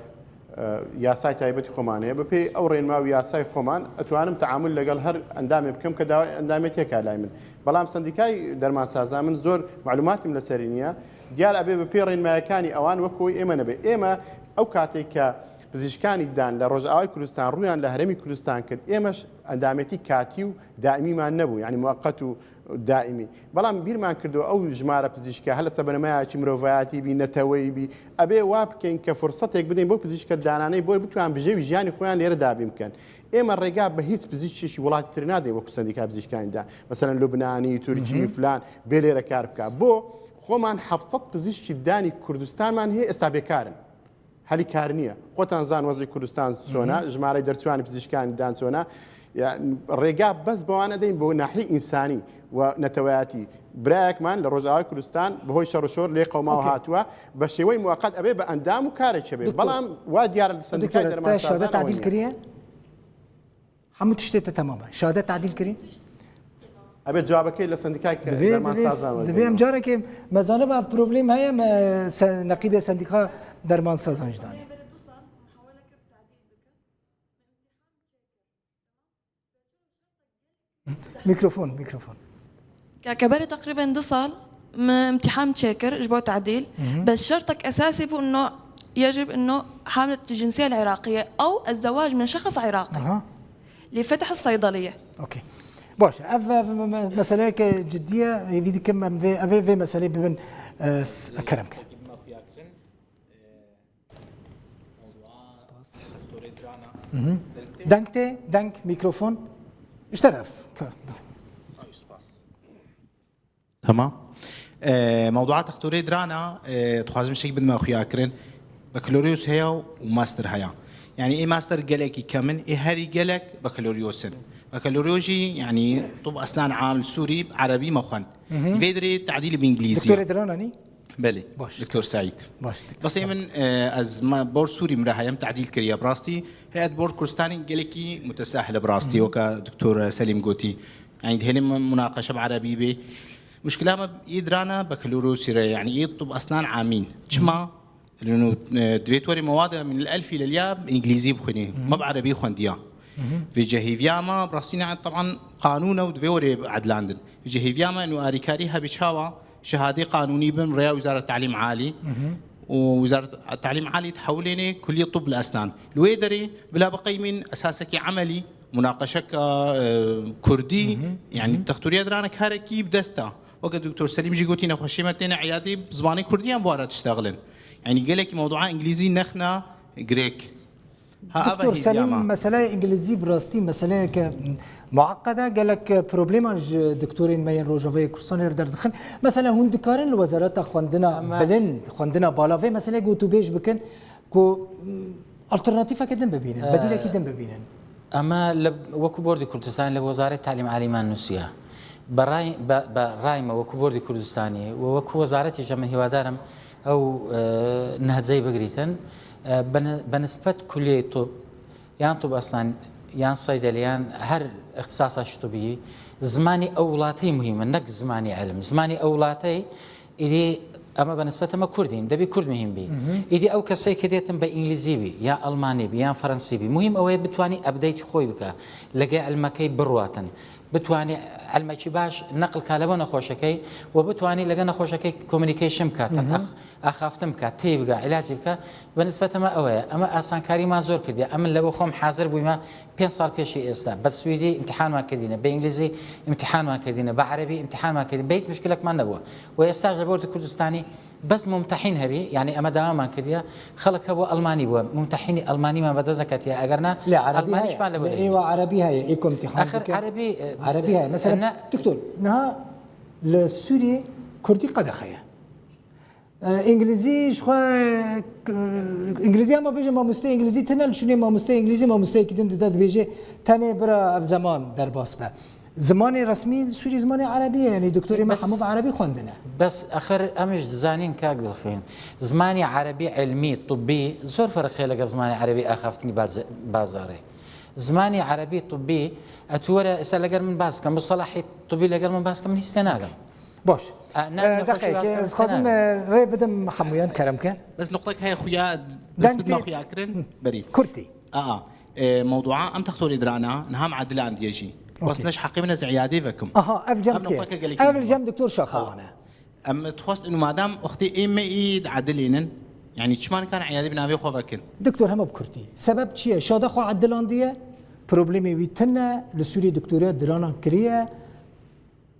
e, yasay taybetî xweman heye, bi pê ew rênma û yasay xweman etwanim teamul legel her endamê bikim ke daway endamêtiyeke lay min. Belam sendîkayê dermansazan min zor malûmatîm li serî niye. Diyar ebe bi pê rênmayekani ewan wek wê ême nebe. Ême ew katê ke pizîşkanî dan li Rojavayê Kurdistan rûyan li Herêmî Kurdistan kir. Ême ji endamêtî katî û daîmîman nebû, yanî muweqet û daîmî. Belam bîrman kirdo ew jimare pizîşke, hele sebenemeya çi mirovayetî bî, neteweyî bî, ebê wa bikeyn ke fursetek bideyn bo pizîşke dananeyî bo bitwan bi jêwî jiyanî xwe yan lêre dabîn bikin. Ême rêga bi hîç pizîşkê jî welatî tirê nadê wekû sendîka pizîşkanî da. Meselen Lubnanî, Tirkî, filan, bê lêre kar bika. Bo xweman heft sed pizîşkî danî Kurdistanman hê esta bêkar in. Helî kar niye. Xwetan zan wezî Kurdistan sona, jimarey derçiwanî pizîşkanî dan sona. Ya, rêga bes bi wan nedeyîn bo nahî însanî we neteweyatî. Birayekman li Rojavayê Kurdistan bi hoy şer û şor lê qewma we hatiwe. Bi şêwey muweqet ebê bi endam û karê çebê. Belam wa diyar li sendîkayê dermansazan şadet tadîl kiriye? Hemû tiştê te temam e. Şadet tadîl kirî? Ebê cewabekê li sendîkayek Divê, dermansazan divê, divê em carekê me zanibe ev problem heye, me se-, neqîbê sendîka dermansazan jî danî. Mikrofon, mikrofon. Kake berê teqrîben du sal min imtîhan çêkir ji bo tadîl. Hı hı. Bes şertek esasî bû, ino yecib ino hamlet cinsiyê el-Iraqiyê ew ez zewac min şexs Iraqî. Aha. Li fetih saydaliye. Okey. Baş, ev, ev me-, me-, meseleyeke cidî ye. Hêvî dikim em vê, ev ê vê meseleyê bibin, e, s-, kerem ke. Spas. Mhm. Deng tê, deng, mikrofon. Ji teref. Tamam. E, mewdua textorê dirana, e, dixwazim şek bidime xuya kirin. Bakaloriyos heye û master heye. Yani ê master gelekî kemin, ê herî gelek bakaloriyos in. Bakaloriyos jî, yani, tib esnan am li Sûrî, erebî me xwend. Mhm. Vê dirê tadîl bi îngilîzî. Doktorê dirana nî? Belê. Baş. Doktor Seîd. Baş. Basê min, e, ez ma bor Sûrî min re heye, min tadîl kiriye bi rastî. Heyet bor Kurdistanê gelekî mutesahil e bi rastî, Mhm. weke Doktor Selîm gotî. Yani dihêlin min munaqeşe bi erebî bê. Muşkila me yê dirana bakalorosî re, yani yê tib esnan amîn. Çima? Lino, e, divê tu werê mewada min el elfî lelya bi îngilîzî bixwînî. Mhm. Me bi erebî xwendiya. Mhm. Vê cehîviya me bi rastî ne, teban qanûn e û divê werê edlandin. Vê cehîviya me ino arîkarî hebî çawa şehadê qanûnî bin rêya Wizara Talîm Alî Mhm. û Wizara Talîm Alî dihewlênê Kullî Tib li Esnan. Li wê derê bila biqeymîn esasekî emelî, munaqeşeka, e, kurdî, Mhm. yani Mhm. texturiya dirana karekî bi dest e. Weke Doktor Selîm jî gotî nexweşiyê me têne eyadê bi zimanê kurdî em bi wara diştexilin. Yani gelekî mewdua îngilîzî nexna girêk. Ha, ava Doktor hêviya Selîm, me. Meseleya îngilîzî bi rastî meseleyeke muaqqed e. Gelek probleman ji doktorên me yên Rojavayê Kurdistanê re derdixin. Mesela hûn dikarin li Wezareta Xwendina Bilind, xwendina bala vê meseleyê gotûbêj bikin ku, mm, alternatîfeke din bibînin, Ee, bedîlekî din bibînin. Eme li, wekû Bordî Kurdistanê li Wezarê Talîm Alî me nûsiya. Be ray, be, be ray me wekû Bordî Kurdistanê û wekû wezaretê jî min hîwadar im ew, e, nehceyê bigirîtin. E, be ni-, be nisbet kuliyê tib, yan tib esnan, yan seydele, yan her îxtisasa ji tibî, zimanê ew welateyê muhîm e, nek zimanê ilim. Zimanê ew welateyê Îdî eme be nisbeta me Kurd in, debî Kurd muhîm bî. Mhm. Îdî ew kesê ke dêtin be îngilîzî bî, ya elmanî bî, yan fransî bî. Muhîm ew ê bitwanî update xwe bike, lege ilmekey birwatin. Bitwanî ilmekî baş neql ka lebe nexweşekey û bitwanî lege nexweşekey communication bike, Mhm. ax-, axaftin bike, tê bike, îlacî bike. Be nisbeta me ew e. Eme asankarî me zor kirdiye. Em lebe xwe hazir bûyme Pênc sal pêşî êsta, be swîdî îmtîhanman kirdîne, be îngilîzî îmtîhanman kirdîne, be erebî îmtîhanman kirdîne, be hîç muşkilekman nebû. Û êsta ji bo di Kurdistanî bes mumtehîn hebî, yanî eme dewaman kiriye, xelk hebû elmanî bû, mumtehînî elmanîman bi dest neketiye, eger na Lê erebî elmanî heye. Şman li Lê êwa erebî heye, ê ku îmtîhan Axir dike. Erebî, e, Erebî heye. Mesela, ne- doktor, niha li Sûriyê kurdî qedexe ye. E, îngilîzî ji xwe, e, îngilîzî, ema bêje mamosteyê îngilîzî tine, li şûnê mamosteyê îngilîzî, mamosteyekî din dide dibêje tenê bira ev zeman derbas be. Zimanê resmî li Sûrî zimanê erebî ye, yanî doktorê me Bes hemû bi erebî xwendine. Bes axir em jî dizanîn kak Dilxîn, zimanê erebî ilmî, tibbî zor ferq heye lege zimanê erebî axaftinî baze-, bazarê. Zimanê erebî tibbî, e, tu were êsta leger min bas bike, mustelahê tibbî leger min bas bike, min hîç tê nagem. Baş. E, ne, E, ne xweşî deqeyekê, bas ez dixwazim, e, rê bidim hemûyan kerem ke. Bes nuqtek heye xuya, Deng dest bidme tê- xuya kirin, Hı. berî. Kurtî. Aa, e, mewdua em textorê dirana, niha em edilan diye jî. Okey. Bas ne ji heqê min ez îyadê vekim. Aha, ev cem Em kê? Nuqteke gelekî Ev muhim e. Cem Doktor Şaxawan e. Em dixwest inu madem wextê ê me ê edilênin, yani çima nikarin îyadê bi navê xwe vekin? Doktor hema bi kurtî. Sebeb çi ye? Şada xwe edilandiye, problemê wî tune, li Sûriyê doktoriya dilanan kiriye.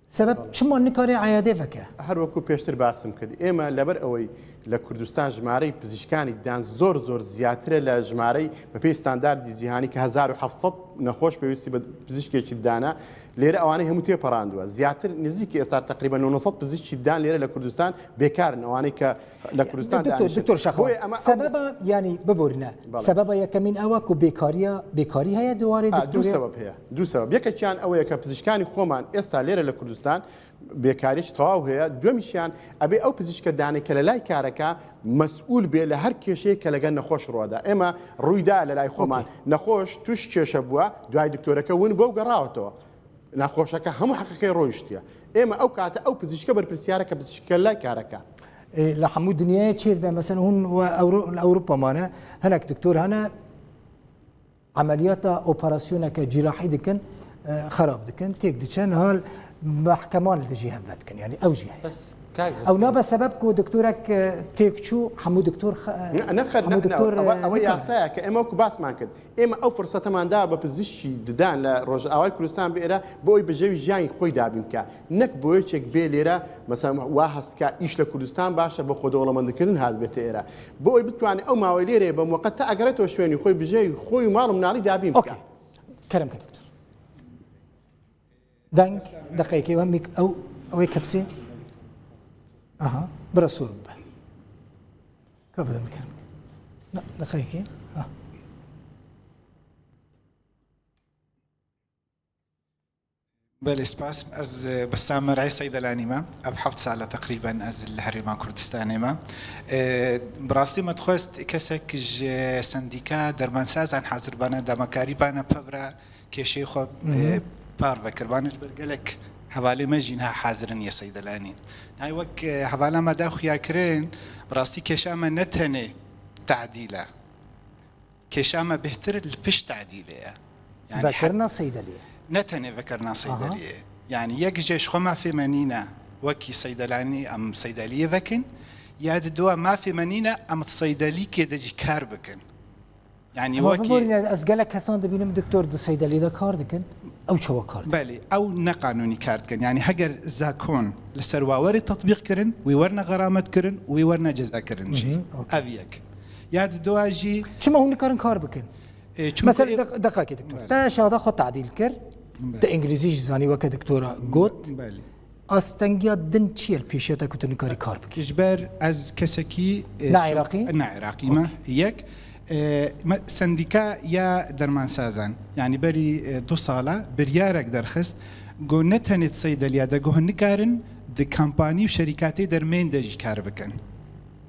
Sebeb çima nikare eyadê veke? Her wekû pêştir basim kir, ême leber ewey li Kurdistan jimarey pizîşkanî dan zor zor ziyatir e li jimarey bi pê standardî cîhanî ke hezar û heft sed nexweş pêwîstî bi pizîşkekî dana. Lêre ewanê hemû têparandiwe. Ziyatir nizîkî êsta teqrîben neh sed pizîşkî dan lêre li Kurdistan bêkar in. Ewanê ke Li Kurdistan Doktor, danişin. Doktor Şaxawan, Boye ama sebeba, yanî biborîne, Bale. Sebeba yekemîn ew e ku bêkariya, bêkarî heye di warê Ha, du doktorê? Sebeb heye. Du sebeb. Yekekîyan ew ye ke pizîşkanî xoman êsta lêre li Kurdistan bêkarî ji tewaw heye. Duemîşiyan, ebê ew pizîşke danê ke li lay kareka mesûl bê li her kêşeyê ke lege nexweş rû da. Ême rûy da li lay xoman. Okey. Nexweş tuş kêşe bûye, duayê doktoreke win bû û gerawetewe. نەخۆشەکە هەموو حەقەکەی ڕۆیشتیە. ئێمە ئەو کاتە ئەو پزیشکە بەرپرسیارەکە، پزیشکە لای کارەکە. Ê, li hemû dinyayê çêdibe, mesela hûn we Ewro-, li Ewropa mane, hinek doktor hene, emeliyata operasyoneke cîrahî dikin, e, xerab dikin, têk diçe, niha mehkeman li dijî hev vedikin. Yani ew jî heye. Bes, kak Ew nabe sebeb ku doktorek, e, têk çû, hemû doktor xe-, Ne, ne xer-, hemû ne, ne, doktor, ew, e, ew nikare. Yasayeke em wekî basman kir. ئێمە ئەو فرصەتەمان دا بە پزیشکی ددان لە ڕۆژئاوای کوردستان بئێرە، بۆ ئەوەی بژێوی ژیانی خۆی دابین بکە، نەک بۆ یەکێک بێ لێرە، مەسەلەن، وا هەست کا ئیش لە کوردستان باشە، بۆ خۆدەوڵەمەندکردن هات بێتە ئێرە، بۆ ئەوەی بتوانێت ئەو ماوەی لێرەیە بە موقەت تا ئەگەڕێتەوە شوێنی خۆی، بژێوی خۆی و ماڵ و مناڵی دابین بکە. Okey. Kerem ke doktor. Deng, deqeyekê, we mîk-, ew, ew ê kepsê. Aha, bira sor bibe. Ka bide min kerem. Na, deqeyekê. Ha. Belê, spas. Ez, e, Bessam Mer'ê seydelanî me. Ev heft sal e teqrîben ez li Herêma Kurdistanê me. E, bi rastî me dixwest kesek ji sendîka dermansazan hazir bane, damakarî bane pevra kêşeyê xwe, Hı hı. e, parve kir. Bane ji ber gelek hevalê me jî niha hazir in yê seydelanî. Nayê wek, e, hevala me da xuya kirin, bi rastî kêşa me ne tenê tadîl e. Kêşa me bêhtir li pişt tadîlê ye. Yani Vekirina he-, seydeliyê. Ne tenê vekirina Aha. seydeliyê. Yani yek jê ji xwe mafê me nîne wekî seydelanî em seydeliyê vekin, ya di dua mafê me nîne em di seydelîkê de jî kar bikin. Yani Ama wekî biborîne, ez gelek kesan dibînim doktor di seydelî de kar dikin. Ew çawa kar dikin? Belê, ew ne qanûnî kar dikin. Yani heger zakon li ser wa were tetbîq kirin, wî werne xeramet kirin, wî werne ceza kirin jî. Hı hı, okey. Ev yek. Ya di dua jî Çima hûn nikarin kar bikin? E, çimkî Mesela ev- deq-, deqakê doktor. Belê. Te şada xwe tadîl kir. Belê. Te îngilîzî jî zanî weke doktora got. Belê. Astengiya din çi ye li pêşiya te ku tu nikarî kar bikî? Ji ber ez kesekî, e, Ne su-, Iraqî? Ne Iraqî me. Okey. Yek, e, me, sendîka ya dermansazan, yani berî, e, du sala biryarek derxist, got ne tenê di seydeliya de, got hûn nikarin di kampanî û şerîkatê dermên de jî kar bikin.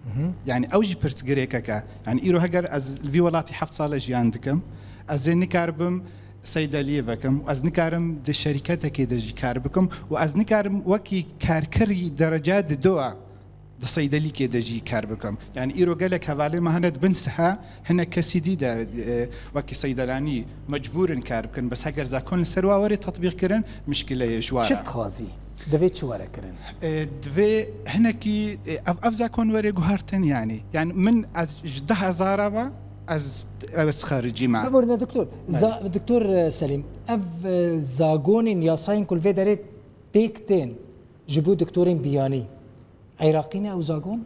Mhm. Yani ew jî pirsgirêkeke. Yani îro heger ez li vî welatî heft sal e jiyan dikim, ez ê nikaribim seydeliyê vekim, ez nikarim di şerîketekê de jî kar bikim û ez nikarim wekî karkerî dereca didoa di seydelîkê de jî kar bikim. Yani îro gelek hevalê me hene di bin siha, hinek kesî dî de, e, wekî seydelanî mecbûr in kar bikin. Bes heger zakon li ser wa were tetbîq kirin, mişkileyê ji wa Çi re. dixwazî? Divê çi were kirin? E, divê hinekî, e, ev, ev zakon were guhartin yani. Yani min ez ji deh hezara ve ez, ez xaricî me. Biborîne doktor. Belê. Za-, doktor, e, Selîm, ev, e, zagonên yasayên ku li vê derê têk tên ji bo doktorên biyanî, Iraqî ne ew zagon?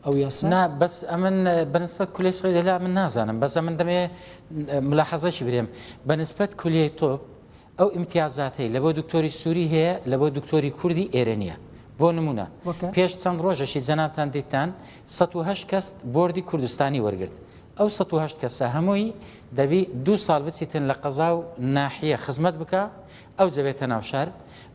Ew yasa? Na, bes emin, e, bi nisbet kulê seydelî emin nazanim. Bes emin demê, e, mulahazekî birêm. Bi nisbet kuliyê tib, ew îmtiyazatê li bo doktorî Sûrî heye, li bo doktorî Kurdî êrê niye. Bo nimûne, Weke? pêş çend rojekî cenabtan dîtin, sed û heşt kes bordî Kurdistanî wergirt. Ew sed û heşt kesa hemûyî debî du sal biçîtin li qeza û nahiye xizmet bike, ew cebête nav şer.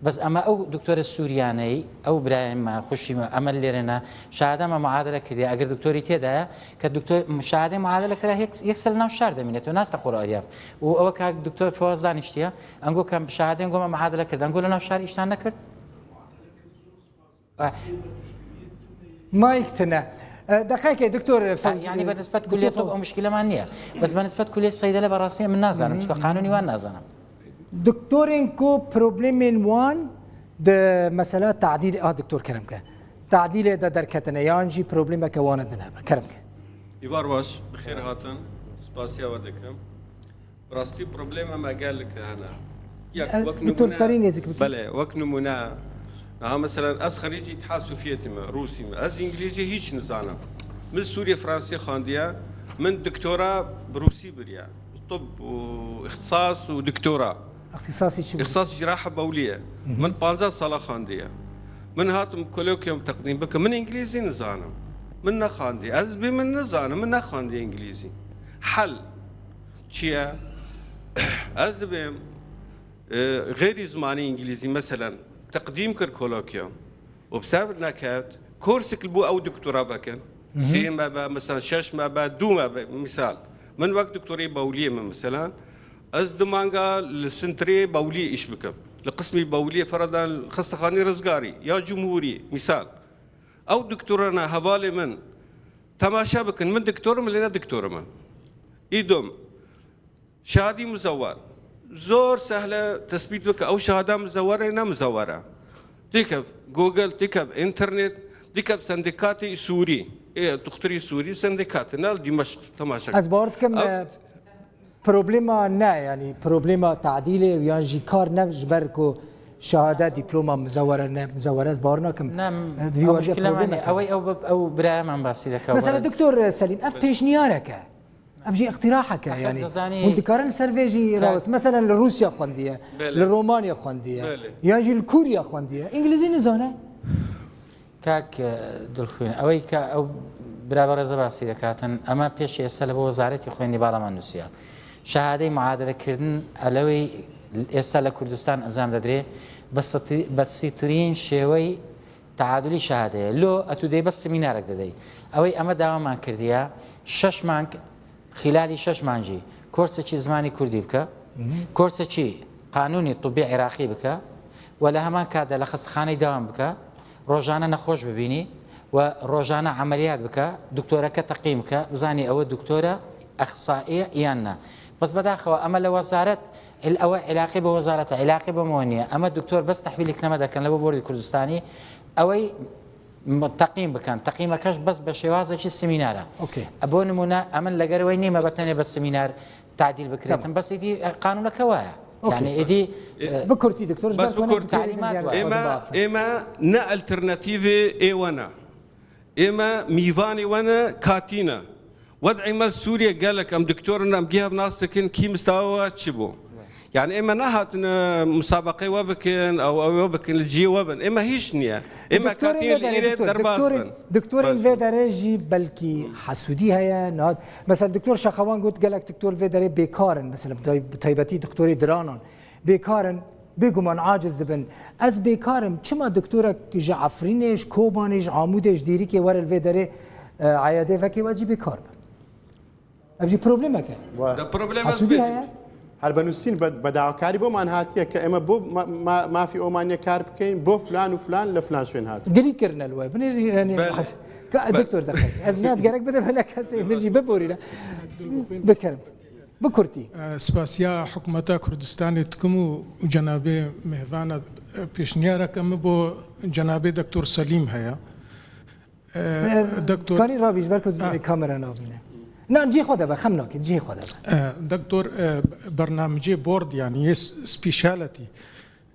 Bes ema ew doktorê Sûriyaneyî, ew birayên me, xwişî me, emel lêrê ne, şahada me muadele kiriye, eger doktorî tê de ye, ke doktor, şahadê muadele kira yek, yek sel nav şer demîne, tu nas te qor ariyav. Û ew ka doktor Fewaz daniştiye, engo ke şahadên go me muadele kird, engo li nav şer îştan nekird? Eh. Mayk tine. E, deqeyekê, Doktor Fewzî, Yani, bi nisbet Doktor kuliyê tib Fewzî. O muşkile man niye. Bes bi nisbet kuliyê seydele berasî min nazanim. Hı hı. Çika qanûnî wan nazanim. Doktorên ku problemên wan di mesela tadîl, a, Doktor Kerem ke. Tadîlê de derketine, yan jî problemeke wan din hebe. Kerem ke. Îvar baş, bi xêr hatin. Spasiya we dikim. Bi rastî problema me gelek hene. Yek, Ez, wek Doktor, nimûne, dikarî nêzik bikî? Belê, wek nimûne, niha meselen ez xerîcî Îtîhad Sovîetî me, Rûsî me. Ez îngilîzî hîç nizanim. Min Sûriyê Fransî xwendiye, min doktora bi Rûsî biriye. Tib û îxtisas û doktora. Îxtisasî çi bû? Îxtisasî ciraha bewlî ye. Hı hı. Min panzdeh sala xwendiye. Min hatim kolokyum teqdîm bikim. Min îngilîzî nizanim. Min nexwendiye. Ez bî min nizanim. Min nexwendiye îngilîzî. Hel. Çi ye? Ez dibêm, e, xeyrî zimanî îngilîzî, meselen, teqdîm kir kolokyum û bi ser nekevt, kursik li bo ew doktora vekin. Hı hı. Sê me be, meselen, şeş me be, du me be, misal. Min wek doktorê bawliyê min, meselen, ez du manga li sintirê bawliyê îş bikim. Li qismî bawliyê, ferada li xestexanî Rizgarî ya Cumhurî, mîsal. Ew doktorana hevalê min temaşe bikin, min doktor im, lê ne doktor im. Îdom, şehadî muzewwer. Zor sehle tespît bike, ew şehada muzewwer e, ne muzewwer e. Têkev Google, têkev înternet, têkev sendikatê Sûrî. Ê, doktorî Sûrî sendikatê, ne li Dîmeşq temaşe. Ez bawer dikim, Ev e, problema ne, yanî problema tadîlê û yan jî kar ne ji ber ku şehade, dîploma muzewwere ne muzewwere, ez bawer nakim. Ne, E, di vî ew warî de muşkile problema mane. Ew, ew, ew biraya min basî deke. Mesela, Doktor Selîm, ev pêşniyarek e. Ev jî îqtirahek e, Axir yanî. Dizanî Hûn dikarin li ser vê jî Kak rawest. Mesela, li Rûsya xwendiye, Belê. Li Romanya xwendiye, Belê. Yan jî li Kûriya xwendiye. Îngilîzî nizane. Kak, e, Dilxwîn، ئەوەی کە ئەو برا بەڕێزە باسی دەکاتن، ئەمە پێش ئێستا لە بۆ وەزارەتی خوێندی باڵامان نووسیە. شەهادەی معادلەکردن ئەلەوەی ئێستا لە کوردستان ئەنجام دەدرێ، بە سەتی-، بەسیترین شێوەی تعادلی شەهادەیە. لۆ ئەتو دەی بەس سمینارێک دەدەی. ئەوەی ئەمە داوامان کردیە، شەش مانگ خلالی شەش مانگی کۆرسێکی زمانی کوردی بکە، کۆرسێکی قانونی طبی عێراقی بکە و لە هەمان کاتدا لە خەستەخانەی داوام بکە، ڕۆژانە نەخۆش ببینی و ڕۆژانە عملیات بکە، دکتۆرەکە تەقیم بکە، بزانی ئەوە دکتۆرە ئەخسائیە یان نا. بەس بەداخەوە ئەمە لە وەزارەت، ئەوە عێلاقی بە وەزارەتە، عێلاقی بەمەوە نییە. ئەمە دکتۆر بەس تەحویلی کنەمە دەکەن لە بۆ بۆردی کوردستانی، ئەوەی م-، تەقیم بکەن. تەقیمەکەش بەس بە شێوازێکی سمینارە. ئۆکێ. بۆ نمونە، ئەمن لەگەرەوەی نیمە بە تەنێ بە سمینار تعدیل بکرێتن. تەمام. بەس ئیدی، ئە، قانونەکە وایە. ئۆکێ. یعنی ئیدی، ئێ، ئە، بکورتی، دکتۆر، بەس بکورتی. تعلیمات وایە. ئێمە، ئێمە نە ئەلترناتیڤێ ئێوەنە. ئێمە میوانی وەنە کاتینە. وەدعی مە سووریە گەلک ئەم دکتۆرن ئەم گیه ناس دەکەن کی مستاوا چی بوو. یعنی ئێمە نەهاتن، ئە، مسابقەی وە بکەن، ئەو، ئەو وە بکەن، لە جیێ وە بن. ئێمە هیچ نییە. ئێمە دکتۆرین کاتین لە لێدەرێ ئیرێ دکتۆر، دەرباز دکتۆرین، بن. دکتۆرین باش. لێدەرێ ژی بەلکی حەسوودی هەیە، نهات. مەسەلەن دکتۆر شەخەوان گوت گەلک دکتۆر لێدەرێ بێکارن، مەسەلەن بە تای-، بە تایبەتی دکتۆری درانان بێکارن، بێگومان عاجز دبن. Ez bêkar im. Çima doktorek ji Efrînê, ji Kobanê, ji Amûdê, ji Dêrikê were li vê derê, e, eyadê vekê, ez jî bêkar bim? Ev jî problemek e. Wa- Da problem Hesûdî ez heye? Her benûsîn be-, bedawakarî boman hatiye ke eme bo ma-, ma-, mafî omaniye kar bikeyin, bo filan û filan le filan şwên hatiye. Girî kirine li we. Binêrî, yani, Belê. has-, ka-, Belê. Doktor deqe. Ez ne gerek bide bile kesê, min jî biborîne. Bikerim. Bi kurtî. E, spasiya hikûmeta Kurdistanê dikim û, û cenabê mêvana, e, pêşniyareke min bo cenabê Doktor Selîm heye. E, E, Doktor Karî ravî ji ber ku Ha. kamera nabîne. Na, cihê xwe de be, xem nake, cihê xwe de be. E, Doktor, e, bernamecê board, yani yê s-, speciality.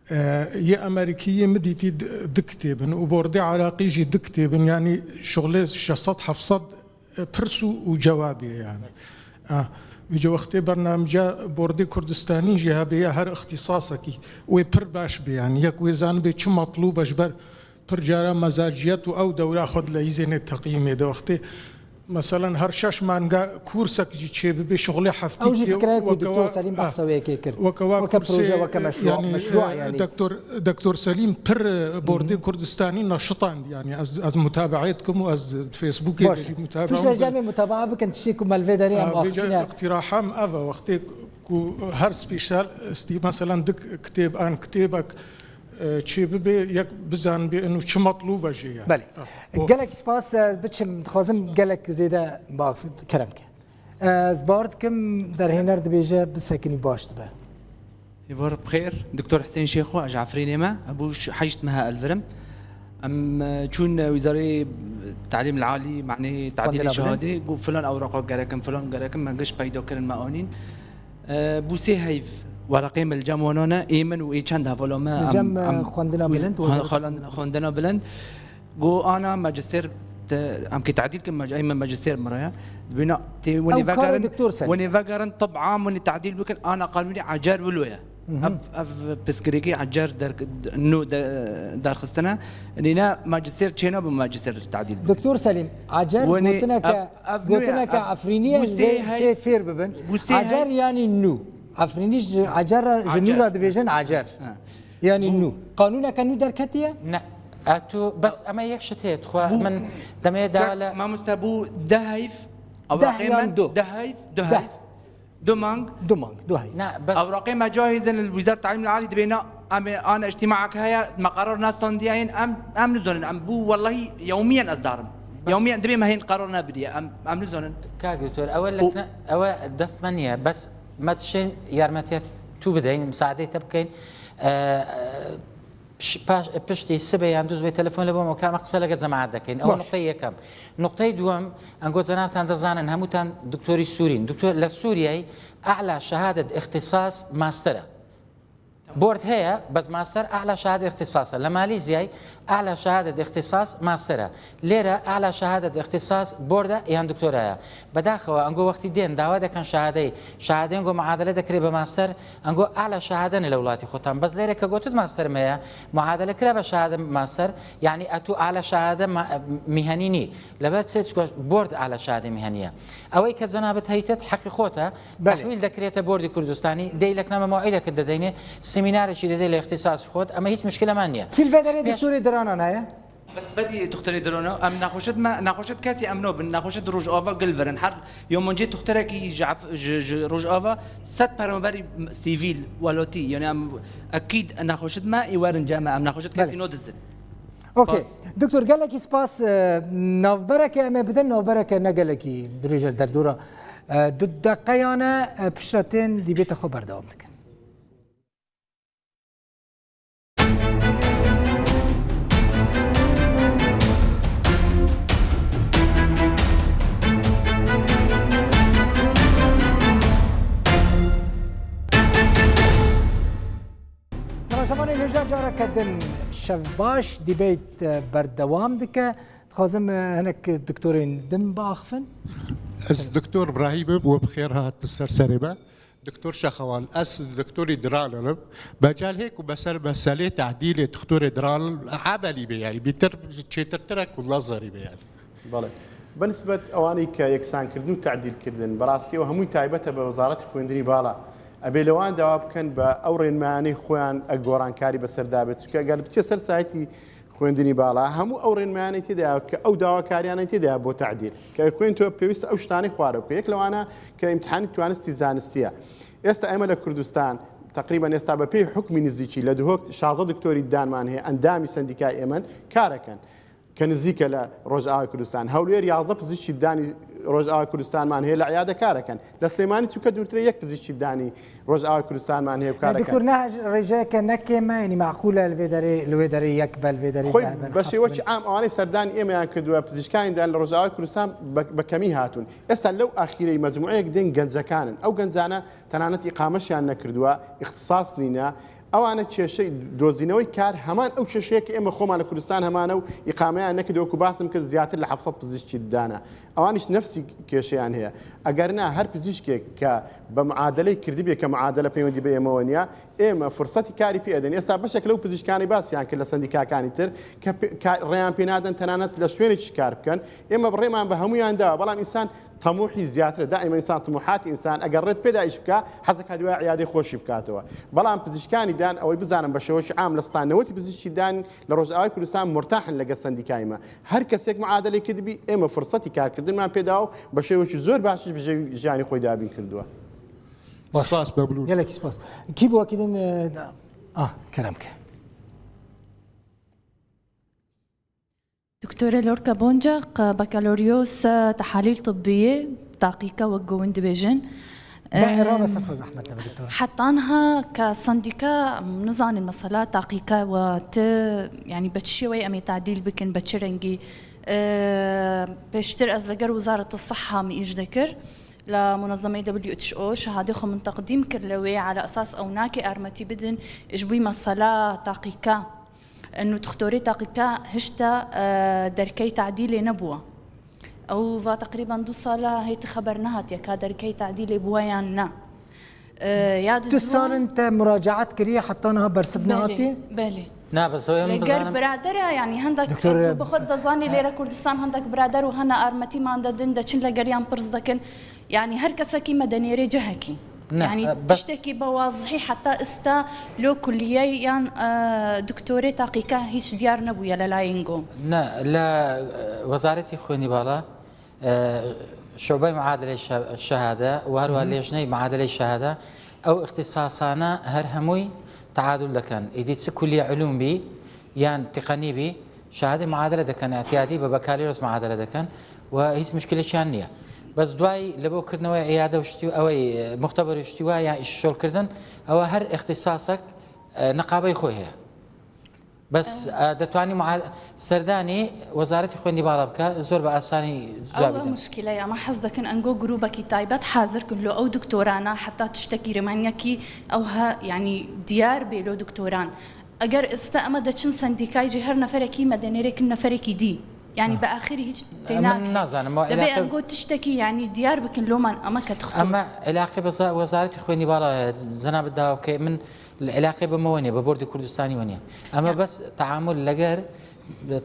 E, yê Amerîkî yê min dîtî di, di kitêbin û bordê Iraqî jî di kitêbin, yanî şixulê şeş sed heft sed, e, pirs û, û cewabê yani. Ah, vêce wextê bernamca bordê Kurdistanî jî hebe ya her îxtîsasekî wê pir baş bê yani. Yek wê zanibê çi metlûb e ji ber pir cara mezaciyet û ew dewra xwe dileyîzênê teqîmê de wextê Meselen her şeş manga kursek jî çêbibe, şixulê heftî Ew jî fikre ye ku weke Doktor wa, Selîm ah, behsa wê yekê kir. Weke wa Weke kursê, proje, weke meşru-, yani, meşru, e, yani. Doktor, Doktor Selîm pir, e, bordê Kurdistanî naşitand, yani ez, ez mutabaet dikim û ez Facebookê Baş. de jî mutabaet Piştre dikim. Cemê mutabaa bikin, tiştê ku me li vê derê em Ah, vêca axifîne. Îqtiraham ev e, wextê ku her spîşal, stî, meselen dik kitêb an kitêbek, e, çêbibe, yek bizanibê inu çi metlûb e jê yani. Belê. Ah, bu. Gelek spas, e, biçim, dixwazim gelek zêde baf-, kerem ke. E, ez bawer dikim derhêner dibêje bisekinî baş dibe. Êvar bi xêr, Doktor Husên Şêxo, ez ji Efrînê me, hebû ş-, heşt meha elvirim. Em, e, çûn, e, Wîzarê Talîm Alî, manê tadîlê Xwendina bilind. Şehadê, got filan ewraqa gerekin, filan gerekin, me giş peyda kirin, me anîn. E, bû sê heyv weraqê me li cem wana ne, ê min û ê çend hevala me, Li em, cem, e, em, xwendina wîz-, bilind, xwe-, wezareta xwe-, xwendina bilind. Xwendina bilind. Got ana majistêr te, em kê tadîl kin, maj-, ey me majistêr miraya. Dibêna tê Ew winê karê vegerin, Doktor Selîm. Winê vegerin, tib am winê tadîl bikin, ana qanûnê ecer wilo ye. Mhm. Ev, ev pirsgirêkê ecer der-, nû de-, derxistine. Nîne majistêr çênabe majistêr tadîl bikin. Doktor Selîm, ecer Winê gotineke, ev, ev nû ye, gotineke ev Efrînî ye, bû sê vê hey, fê fêr bibin. Bû sê Ecer hey. Yani nû. Efrînî ji ecer re, ji nû Ecer. Re dibêjin ecer. Ha. Yani Bû- nû. Qanûneke nû derketiye? Ne. E, tu bes eme yek şit heye, dixwe Bû- min demê Kak, da le. Mamoste, bû deh heyf. Deh Ewraqê yan min du. Deh heyf, du Deh. Heyf. Du mang. Du mang, du heyf. Ne, bes. Ewraqê me cahizin li Wizar Talîm Alî dibê na Em ê ana îctîmaeke heye, me qerar nestandiye yên, em, em nizonin, em bû wellahî yewmiyen ez darim. Yewmiyen dibê me hên qerar nebiriye, em, em nizonin. Kak doktor, ewe U- lekne, ewe def me niye, bes me dişên yarmetiya tu bideyin, misaadeyê te bikeyin. E, e, piş-, paş-, piştî sibê yan dûz bê telefon li bo me, ka me qise lege cemaat dekeyin. Ewe Baş. Nuqteyê yekem. Nuqteyê duwem, engo cenabtan dizanin, hemûtan doktorî Sûrîn. Doktor, le Sûriyeyê e'la şehadet îxtisas master e. Board heye, bes master e'la şehadet îxtisas e. Li Malîzyayê e'la şehadet îxtisas master e. Lêre e'la şehadet îxtisas board e yan doktora ye. Bedaxewa, engo wextî dên dawa dekin şehadeyê, şehadeyê engo muadele dekirê bi master, engo e'la şehade ne li welatî xwe tan. Bes lêre ke gotit master me ye, muadele kira be şehade master, yanî etu e'la şehade ma-, mihenî nî. Lebe çi çiko board e'la şehade mihenî ye. Ewey ke cenabet heytet heqî xwe te, Belê. Tehwîl dekirête Bordî Kurdistanî, dê lekname mewîdeke dideyne, semînarekî didê li îxtisasî xwe, ema hîç muşkile me niye. Kî li vê derê Pêş- doktorê Dirana ne ye? Bes berî doktorê Dirana, em nexweşit me, nexweşit kesî em nabin, nexweşit rojava gil verin. Her yomoncê doktorekî ji af-, ji, ji rojava sed peroberî sivîl, welatî, yani em ekîd nexweşit me, ê werin cem me, em nexweşit kesî Belê. Nodizin. Okey. Spas. Doktor, gelekî spas. E, navbereke em ê bidin, navbereke ne gelekî dirêj e, derdora, e, du deqeyane, e, piştre tên dîbêta xwe berdewam dikin. Temaşevanên hêja careke din şev baş, dîbeyt, e, berdewam dike. Dixwazim, e, hinek doktorên din biaxifin. Ez Doktor Brahîm im, we bi xêr hat li ser serê me. Doktor Şexewal, ez doktorî Diranal im. Mecal hê ku me ser meselê tehdîlê doktorê Diranal emelî be, yanî bîtir çêtirtir e ku lazerî be yanî. بەڵێ. بە نسبەت ئەوانەی کە یەکسانکردن و تەعدیلکردن، بەڕاستی ئەوە هەمووی تایبەتە بە وەزارەتی خوێندنی باڵا. ئەبێ لەوان داوا بکەن بە ئەو ڕێنمایانەی خۆیان ئە گۆڕانکاری بەسەردا بێت. چونکە ئەگەر بچێ سەر سایتی خوێندنی باڵا، هەموو ئەو ڕێنمایانەی تێدایە کە ئەو داواکاریانەی تێدایە بۆ تەعدیل. کە ئەی خوێن تۆ پێویستە ئەو شتانەی خوارە بکە. یەک لەوانە کە ئیمتحانی توانستی زانستیە. ئێستا ئێمە لە کوردستان، تەقریبەن ئێستا بە پێی حکمی نزیکی لە دهۆک شازدە دکتۆری دانمان هەیە، ئەندامی سەندیکای ئێمەن کارەکەن. کە نزیکە لە ڕۆژئاوای کوردستان. هەولێر یازدە پزیشکی دانی ڕۆژئاوای کوردستانمان هەیە لە عیادە کارەکەن. لە سلێمانی چونکە دوورترە یەک پزیشکی دانی ڕۆژئاوای کوردستانمان هەیە و کارەکەن. دکتور، نه ڕێژەیەکە نەکێمە، یعنی معقولە لە وێ دەرێ، لە وێ دەرێ یەک بە، لە وێ دەرێ خۆی دە بن، بە هەفت شێوەکی بن. عام ئەوانەی سەردانی ئێمەیان کردووە، پزیشکانی دان لە ڕۆژئاوای کوردستان بە، بە کەمی هاتوون. ئێستا لەو ئاخیرەی مەجموعەیەک دێن گەنجەکانن. ئەو گەنجانە تەنانەت ئیقامەشیان نەکردووە، ئیختیساس نینە. ئەوانە کێشەی دۆزینەوەی کار هەمان ئەو کێشەیە کە ئێمە خۆمان لە کوردستان هەمانە و ئیقامەیان نەکردووە، وەکو باسم کرد زیاتر لە حەفت سەد پزیشکی دانا. ئەوانیش نەفسی کێشەیان هەیە. ئەگەر نا هەر پزیشکێک کە بە معادلەی کردبێ کە معادلە پەیوەندی بە ئێمەوە نیە، ئێمە فرسەتی کاری پێ ئەدەن. ئێستا بەشێک لەو پزیشکانی باسیان کرد لە سەندیکاکانی تر کە پێ-، کا-، ڕێیان پێ نادەن تەنانەت لە شوێنێکی کار بکەن. ئێمە بڕێمان بە هەمویان داوە، بەڵام ئینسان تەموحی زیاترە. دائما ئینسان تەموحاتی ئینسان ئەگەر ڕێت پێدا ئیش بکا، حەزەکە دوای عیادەی خۆشی بکاتەوە. بەڵام پزیشکانی دان ئەوەی بزانم بە شێوەشی عام لە سەد نەوەتی پزیشکی دان لە ڕۆژئاوای کوردستان مرتاحن لەگە سەندیکای مە. هەر کەسێک معادلەی کردبی ئێمە فرسەتی کارکردنمان پێداوە و بە شێوەکی زۆر باشیش بژێوی ژیانی خۆی دابین کردووە. باش. سپاس، مەمنون. گەلێکی سپاس. کی بووە کی دن، ئە، ئا، کەرەم کە. دکتۆرە لۆرکە بۆنجاق، بەکالۆریۆس تەحالیل طبیە، تاقیکە وەک گۆون دبێژن. دائرە بەسە خۆ زەحمەتە بە دکتۆر. حتا نها کە سەندیکا نزانن مەسەلا تاقیکە و ت-، یعنی بە چ شێوەی ئەمێ تعدیل بکن، بە چ رەنگی. ئە، پێشتر ئەز لەگەر وزارەت سەحا من ئیش دەکرد لە منظمەی W H O، شەهادەی خۆ من تەقدیم کرد لەوێ على ئەساس ئەو ناکێ ئارمەتی بدن، ئیش بووی مەسەلا تاقیکە. ئەنو دکتۆرەی تاقیکە هشتا، ئە، دەرکەی تعدیلێ نەبووە. ئەو وا تقریبا دوو ساڵە هەیت خەبەر نەهاتیە کا دەرکەی تعدیلێ بووە یان نا. ئە، یاد تو سالن تە مراجعات کریە حتا نها بەرسف نهاتیە؟ بەلێ. نا، بەس ئەوەم لەگەر بزانم. برادرە، یعنی هەندێک دکتۆر، تو بەخۆت دەزانی لێرە کوردستان هەندێک برادر و هەنە ئارمەتی مان دەدن، دەچن لەگەریان پرس دەکەن. یعنی هەر کەسەکی مەدەنێرێ جەهەکی. نه، یعنی بەس تشتێکی بە وازحی حتا ئستا لۆ کولیە یان، ئە، دکتۆرێ تاقیکە هیچ دیار نەبووە لە لایەنگۆ. نه، لە، ئە، وەزارەتی خوێنی باڵا، ئە، شعبەی معادلەی شە-، شەهادە و هەروە مهم. لێژنەی معادلەی شەهادە ئەو اختصاصانە هەر هەمووی تعادل دەکەن. ئیدی چ کولیە علوم بی یان تقنی بی، شەهادەی معادلە دەکەن، ئەتیادی بە بەکالۆریۆس معادلە دەکەن و هیچ مشکلێکیان نییە. بەس دوای لە بۆ کردنەوەی عیادە و شتی و ئەوەی مختبەر و شتی وایە ئیششۆلکردن، ئەوە هەر اختصاصێک نقابەی خۆی هەیە. بەس دەتوانی سەردانی وەزارەتی خوێندی باڵا بکە، زۆر بە ئاسانی جوابی دەن. مشکلە ئەمە حەز دەکەن ئەنگۆ گروبەکی تایبەت حازر کن لۆ ئەو دکتۆرانە، حتا تشتێکی رێمانەکی ئەو هە یعنی دیار بێ لۆ دکتۆران. ئەگەر ئێستا ئەمە دەچن سەندیکای جێ هەر نەفەرێکی مەدەنێرێکن نەفەرێکی دی، یعنی بە ئاخری هیچ تێناکرێت. دەبێ ئەنگۆ تشتێکی یعنی دیار بکن لۆمان ئەمە کە تخت ئەمە علاقی بە وەزارەتی خوێنی باڵا جەنابەت داوا بکەی، من علاقی بەمەوە نیە، بە بۆردی کوردستانی وە نیە. ئەمە بەس تعامل لەگەر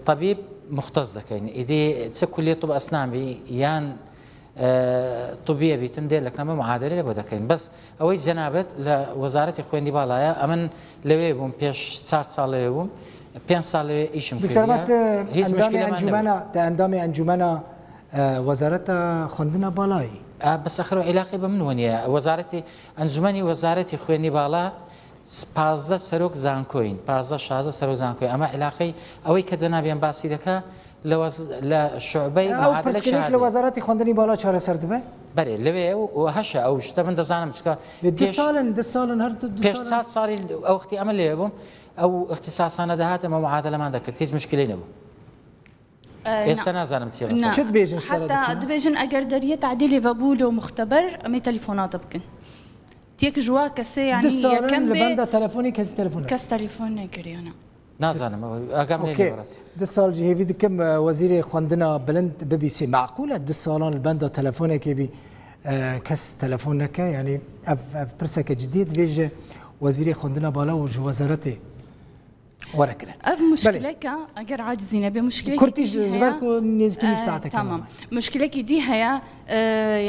طبیب مختص دەکەین. ئیدی چ کولیە طب ئەسنان بی یان طبیە بیتن دێ لە کەمە معادلە لە بۆ دەکەین. بەس ئەوەی جەنابەت لە وەزارەتی خوێندی باڵایە، ئەمن لەوێ بووم، پێش چار ساڵ لەوێ بووم، پێنج ساڵ لەوێ ئیشم کردیە. هیچ مشکلمان نەبوو. Te endamê encûmena, te endamê encûmena wezareta xwendina balayî. Bes axir ew ilaqê bi min wenî ye. Wezareti, encûmenî wezareti xwênî bala, pazde serok zankoyîn, pazde şazde serok zankoyîn. Ema ilaqey ewey ke cenabê em basî deke, li wez-, li şubey muadile şehadê. Ew pirsgirêk li wezaretî xwendinî bala çareser dibe? Belê, li wê ew û heşe ew işte min dizanim çika. Lê du sal in, du sal in, her du sal in. Pêş çar salî ew wextî em lê bûm, ew îxtisasane dihat, em muadeleman dekir. Hiç muşkilê nebû. Êsta nazanim çi xeser. Çi dibêjin ji te re dikin? Heta dibêjin eger deriyê tadîlê vebû lo muxteber, em ê telefona te bikin. Tiyek ji wa kesê, yanî yekem bê. Di sal in li benda telefonê kesî telefon nekir. Kes telefon nekiriye, ne. Nazanim, agam lê. Okey. Du sal jî hêvî dikim, e, wezîrê xwendina bilind bibîsî. Meqûl e du salan li benda telefonekê bî, e, kes telefon neke? Yanî ev, ev pirseke cidî ye. Divê ji wezîrê xwendina bala û ji wezaretê were kirin. Ev muşkileke, eger acizî nebe, muşkileke Kurtî ji ber ku nêzîkî nîv saetekê. Tamam. Muşkilekî dî heye, e,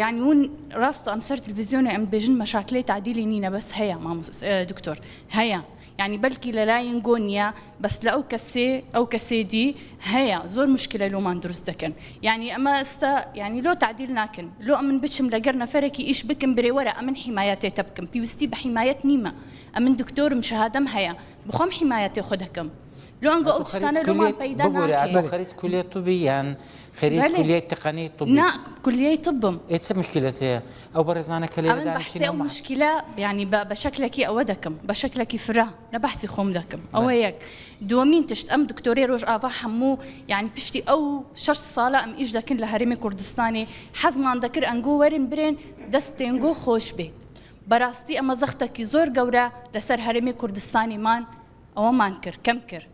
yanî hûn rast em ser televîzyonê em dibêjin meşakilê tadîlê nîne, bes heye, mamost-, e, doktor. Heye. Yanî belkî li layên go niye, bes li ew kesê, ew kesê dî heye. Zor muşkile loman dirust dikin. Yanî ema esta, yanî lo tadîl nakin. Lo em min biçim leger neferekî îş bikim, birê were em min hîmayetê te bikim. Pîwistî bi hîmayet nîme. Em min doktor im, şehadem heye. Bi xwe em hîmayetê xwe dikim. Lo ango ew tiştane loman peyda nake. Eto xerîc kuliyê tubî yan xerîc kuliyê tiqenî tubî? Na, kuliyê tib im. Ê çi muşkilê te ye? Ew berêzane ke lê. Em behsê ew muşkile, yanî be, be şeklekî ewe dikim. Be şeklekî fira. Ne behsî xwe em dikim. Ewe yek. Duwemîn tişt, em doktorê Rojava hemû, yanî piştî ew şeş sala em îş dikin li Herêmê Kurdistanê. Hezman dikir engo werin birên destên go xweş bê. Berastî ema zextekî zor gewre li ser Herêmê Kurdistanê man, ewe man kir, kem kir.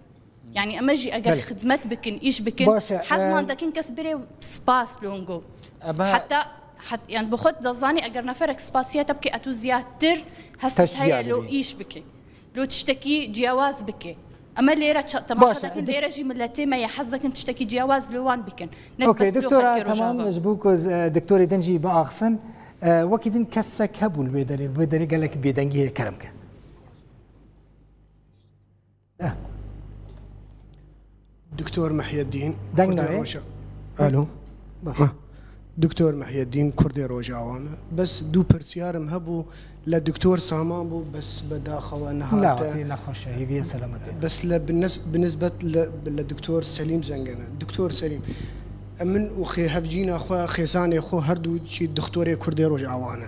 Yanî eme jî eger xizmet bikin, îş bikin, hezman dekin kes birê spas longo. Heta, het, yanî bi xwe dizanî eger neferek spasiya te bike, etu ziyadtir hestit heye lo îş bike. Lo tiştekî ciyawaz bike. Eme lêre temaşa dekin, lêre jî miletê me ye, hez dekin tiştekî ciyawaz li wan bikin. Ne bes li xelkê Rojava. Ji bo ku doktorê din jî biaxifin, wekî din kesek hebû li wê derê, li wê derê gelek bêdengî heye, kerem ke. Doktor Mehyedîn, Kurdê Roja. Alo. Doktor Mehyedîn, Kurdê Rojava me. Bes du pirsiyarim hebû, li Doktor Saman bû, bes bedaxewe nehate. Nehate, nexweş e, hêviyê selametê. Bes li bi nisbet li Doktor Selîm Zengene. Doktor Selîm, min û xê hevcîna xwe, xêzanê xwe her du jî doktorê Kurdê Rojava ne.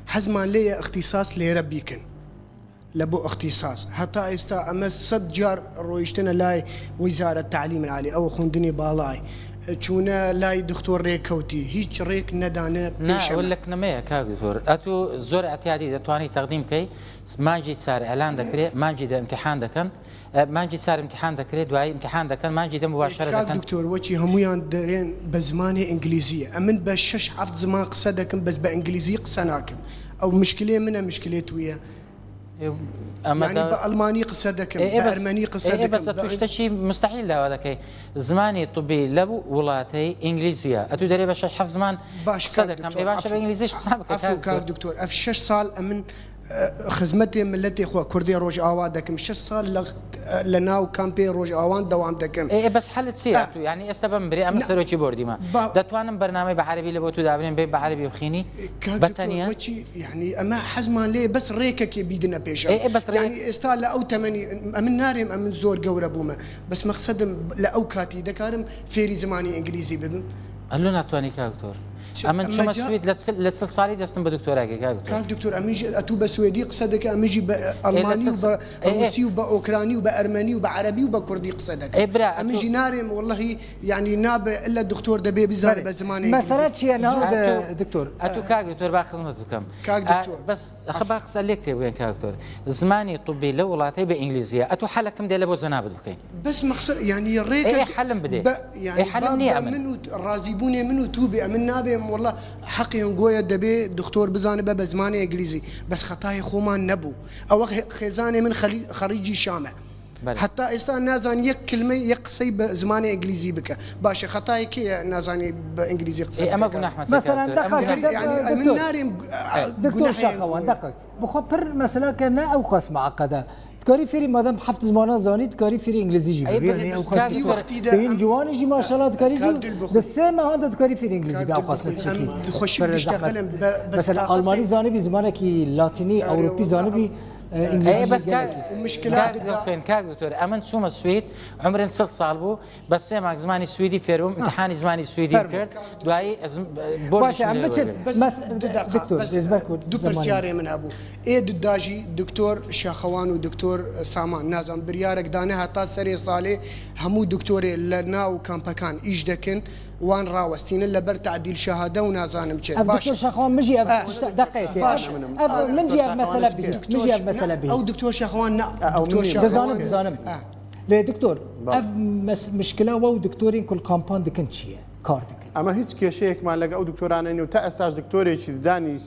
Hezman lê ye îxtîsas lêre bîkin. Li bo îxtîsas. Heta êsta eme sed car royiştine lay Wizara Talîmil Alî, ew xwendinê balayê. Çûne lay doktor rêkewtî, hîç rêk nedane pêşe me. Na, ew lekneme ye, kak doktor. Etu zor etiyadî de twanî teqdîm key, mancî çar elan dekirê, mancî de imtihan dekin. E, mancî çar imtihan dekirê, duayî imtihan dekin, mancî de mubaşere dekin. Kak doktor, wekî hemûyan derên bi zimanê îngilîzî ye. Em min be şeş heft ziman qise dekin, bes bi îngilîzî qise nakim. Ew mişkilê min e, mişkilê tu ye. Yanî bi elmanî qise dikim, bi ermenî qise dikim. Ê, bes tu tiştekî mustehîl dawa dekey. Zimanê tibî li welatê îngilîzî ye. Etu derê be şeş heft ziman qise dikim. Ê, baş e, bi îngilîzî qise bike. Efû kak doktor, ev şeş sal em min Xizmetê miletê xwe Kurdê Rojava dekim. Şeş sal li, li nav kampê Rojavan dewam dekim. Ê, ê, bes helit çi ye? Eh. Tu, yanî, esta ben birê, em serokî bordî me. Ba- Detwanim bernameyê bi erebî li bo tu dabînin, bê bi erebî bixînî? Kak Doktor, Beteniye? Weçî, yanî, eme hezman lê bes rêkekê bîdine pêşe. Ê, ê, bes rêk- Yanî, êsta li ew temenî, em narin, em zor gewre bûme. Bes mexsedim li ew katî dekarim fêrî zimanî îngilîzî bibim. Elo natwanî, kak Doktor. Çi, Em in em çûme ca- Swîd, li çil, li çil salî destin bi doktora kir, kak Doktor. Kak Doktor, em in jî, etû bi Swêdî qise dike, em in jî bi Almanî û bi Rûsî û bi Okranî û bi Ermenî û bi Erebî û bi Kurdî qise dike. Ê, bira, Em in etû- jî narêm, wellahî, yanî nabe illa doktor debê bizane Belê. Bi zimanê Mesela çi ye, ne Zor. oldu, Etû- doktor? Etû, kak Doktor, ba xizmet bikim. Kak E, Doktor. Bes, xwe ba qise lêk tê bûyen, kak Doktor. Zimanî tibbî li welatê bi îngilîzî ye. Etû helekim dê li bo cenabit bikeyin. Bes mexsed, yanî, Ê, rêkek ê, helim bidê. Be, yanî, Ê, helim ba, niye be emin? Min û t-, razîbûnê min û tu bê, emin nabê, em, wallah, heqê hûn goye debê doktor bizanibe bi zimanê îngilîzî. Bes xetayê xweman nebû. Ew xê-, xêzanê min xelî-, xerîcî Şam e. Belê. Heta êsta nazanî yek kilme, yek qisey bi zimanê îngilîzî bike. Baş e, xetayê kê ye nazanî bi îngilîzî qise Ê, bike? Ema gunah me Mesela, çeker, em deqa gunah- Yanî, yanî, em narin, Doktor gunahê Şaxewan, deqa. Bi xwe pir mesela ke ne ew qas meaqede. Dikarî fêrî madem heft zimanan zanî, dikarî fêrî îngilîzî jî Ey, bibî. Yanî ew qas bes- bes- Beyin ciwanî jî maşallah dikarî zî. Kak Dilbixwîn. Di sê mehan de dikarî fêrî îngilîzî bibî, ew qas ne çekî. Em xweşik Pir zehmet. Mesela Almanî zanîbî zimanekî latînî, ewropî zanîbî, e, îngilîzî Ey, jî bes gelekî. Kak, Kak Dilbixwîn, kak Doktor, em in çûme Swîd, umrin çil sal bû, Bes sê mah zimanî swîdî fêr bûm, imtihanî zimanî swîdî bikirt. Duayî ez, e, borcê Baş e, em biçin. Bes Mes-, du deqa, doktor, bes ez bek du pirsyarê min hebû. Ê du da jî doktor Şaxewan û doktor Saman, nazan, biryarek dane heta serê salê hemû doktorê li nav kampekan îş dekin, wan rawestînin li ber tedîl şehade û nazanim çi. Ev Baş. Doktor Şaxewan min jî ev Eh. tişta deqeytê. Baş. Ev, ev min jî ev mesele bihîst. Min jî ev mesele bihîst. Ew doktor Şaxewan ne. Ew Doktor min Şaxewan. Dizanim, dizanim. Eh. Lê doktor, Bak. Ev mes-, mişkila we û doktorên ku li kampan dikin çi ye? Kar dikin. Ama hiç kêşeyekman lege ew doktoran hene û ta esta ji doktorê jî danî, e,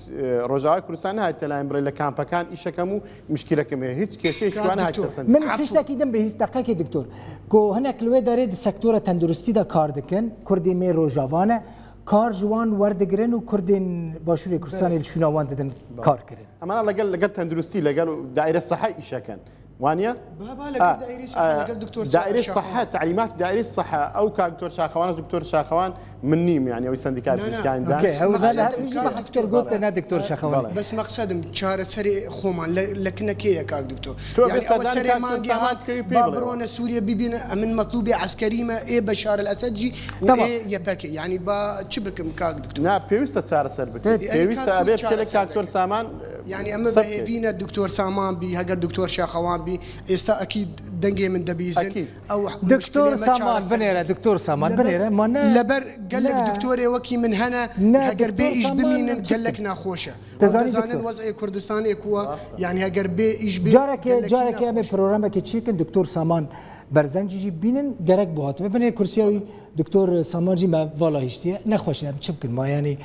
Rojavayê Kurdistan nehatiye layên birê li kampekan îşekem û mişkileke me heye. Hiç kêşeyek ji wan nehatiye sendin. Min tiştekî din bihîst, deqekê doktor. Ku hinek li wê derê di sektora tenduristî de kar dikin, Kurdê me Rojava ne, kar ji wan werdigirin û Kurdên Başûrê Kurdistanê li şûna wan didin kar kirin. Ama legel, legel tenduristî, legel daîre sehe îşekin. Waniye? Ba, ba, legel daîrê sehe, legel doktor Daîrê sehe, talîmat daîrê sehe, ew ka doktor Şaxewan, ez doktor Şaxewan min nîm, yani ew sendîkayê pizîşkayên dan. Okey, ew da her jî behs kir, got ne doktor Şaxewan. Bes mexsedim çareserê xweman, le-, lekine kê ye kak doktor? Tu Yani ew serê mangê hat, ba birone Sûriye bibîne, emin metlûbê eskerî me, ê Beşar el Esed jî û ê Y P G. Yani ba çi bikim kak doktor? Na, pêwîst e çareser bike. Pêwîst e, abê çareser bike. Kak doktor Saman, Yani em bi hêvî ne doktor Saman bî, heger doktor Şaxewan bî, êsta ekîd dengê min dibîzin. Ew Doktor Saman binêre, doktor Saman binêre, ma ne. Leber gelek doktorê wekî min hene, heger bê îş bimînin gelek naxweş e. Te zanî dizanin wez'ê Kurdistanê ku wa, yani heger bê îş bê Carekê, carekê em ê programekê çêkin, doktor Saman Berzencî jî bînin, gerek bû hatibe. Binê kursiya wî. Doktor Saman jî me vala hiştiye. Nexweş e, em çi bikin? Ma yani,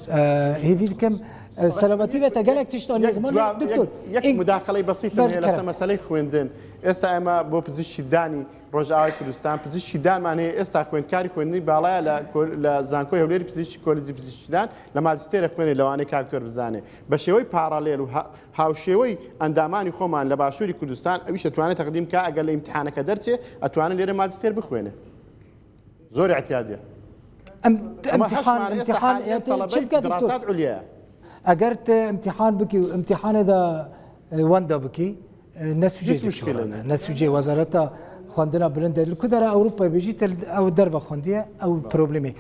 e, hêvî dikim, e, selametî be te gelek tişt aniye ziman. Yek, doktor, yek mudaxeleyê besît heye lesa meseleyê xwendin. Êsta ema bo pizîşkî danî Rojavayê Kurdistan, pizîşkî danman heye, êsta xwendkarî xwendinî balaya le, le Zankoyê Hewlêrî pizîşkî, Kolîcî Pizîşkî Dan, le mazîstêrê xwênê lewanê kak doktor bizane. Be şêwey paralel û ha-, hawşêwey endamanî xweman le Başûrî Kurdistan, ew îş etwane teqdîm ka eger le îmtihaneke derçê, etwane lêre mazîstêr bixwêne. Zor îtiyadî ye. Em, Ama imtihan, heşman êsta imtihan, haliyen ya te talebe çi bike, doktor? Dirasat ulya ye. Eger te imtihan bikî û imtihanê de, e, wenda bikî, e, ne sûcê doktoran e, ne sûcê wezareta xwendina bilind e. Li ku dera Ewropayê bijî, te ew derve xwendiye, ew problemê.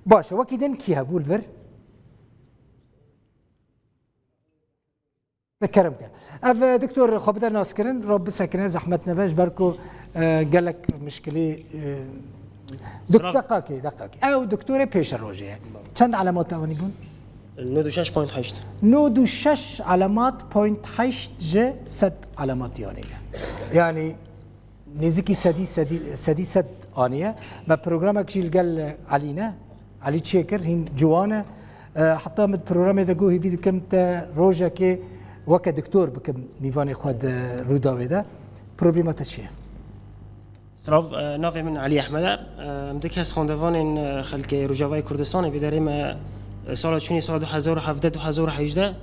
Baş e, wekî din kî hebû li vir? Kerem ke. Ev, e, doktor, xwe bide naskirin, re bisekine, zehmet nebe, ji ber ku, e, gelek mişkilî, e, dek-, Silav. Deqakê, deqakê. Ew doktorê pêşerojê ye. Çend elemat te anî bûn? Nod û şeş point heşt. Nod û şeş elemat point heşt ji sed elematî anîne. Yani, Nêzîkî sedî, sedî, sedî sed aniye. Me programek jî li gel Elî ne? Elî çêkir, hîn ciwan e. E, heta min di programê de got, hêvî dikim te rojekê weke doktor bikim mîvanê xwe di Rûdawê de. Problema te çi ye? Silav, e, navê min Elî Ehmed e. E, em du kes xwendevanên, e, xelkê Rojavayê Kurdistanê vê derê me, e, sala çûnê sala du hezar û hevdeh, du hezar û hejdeh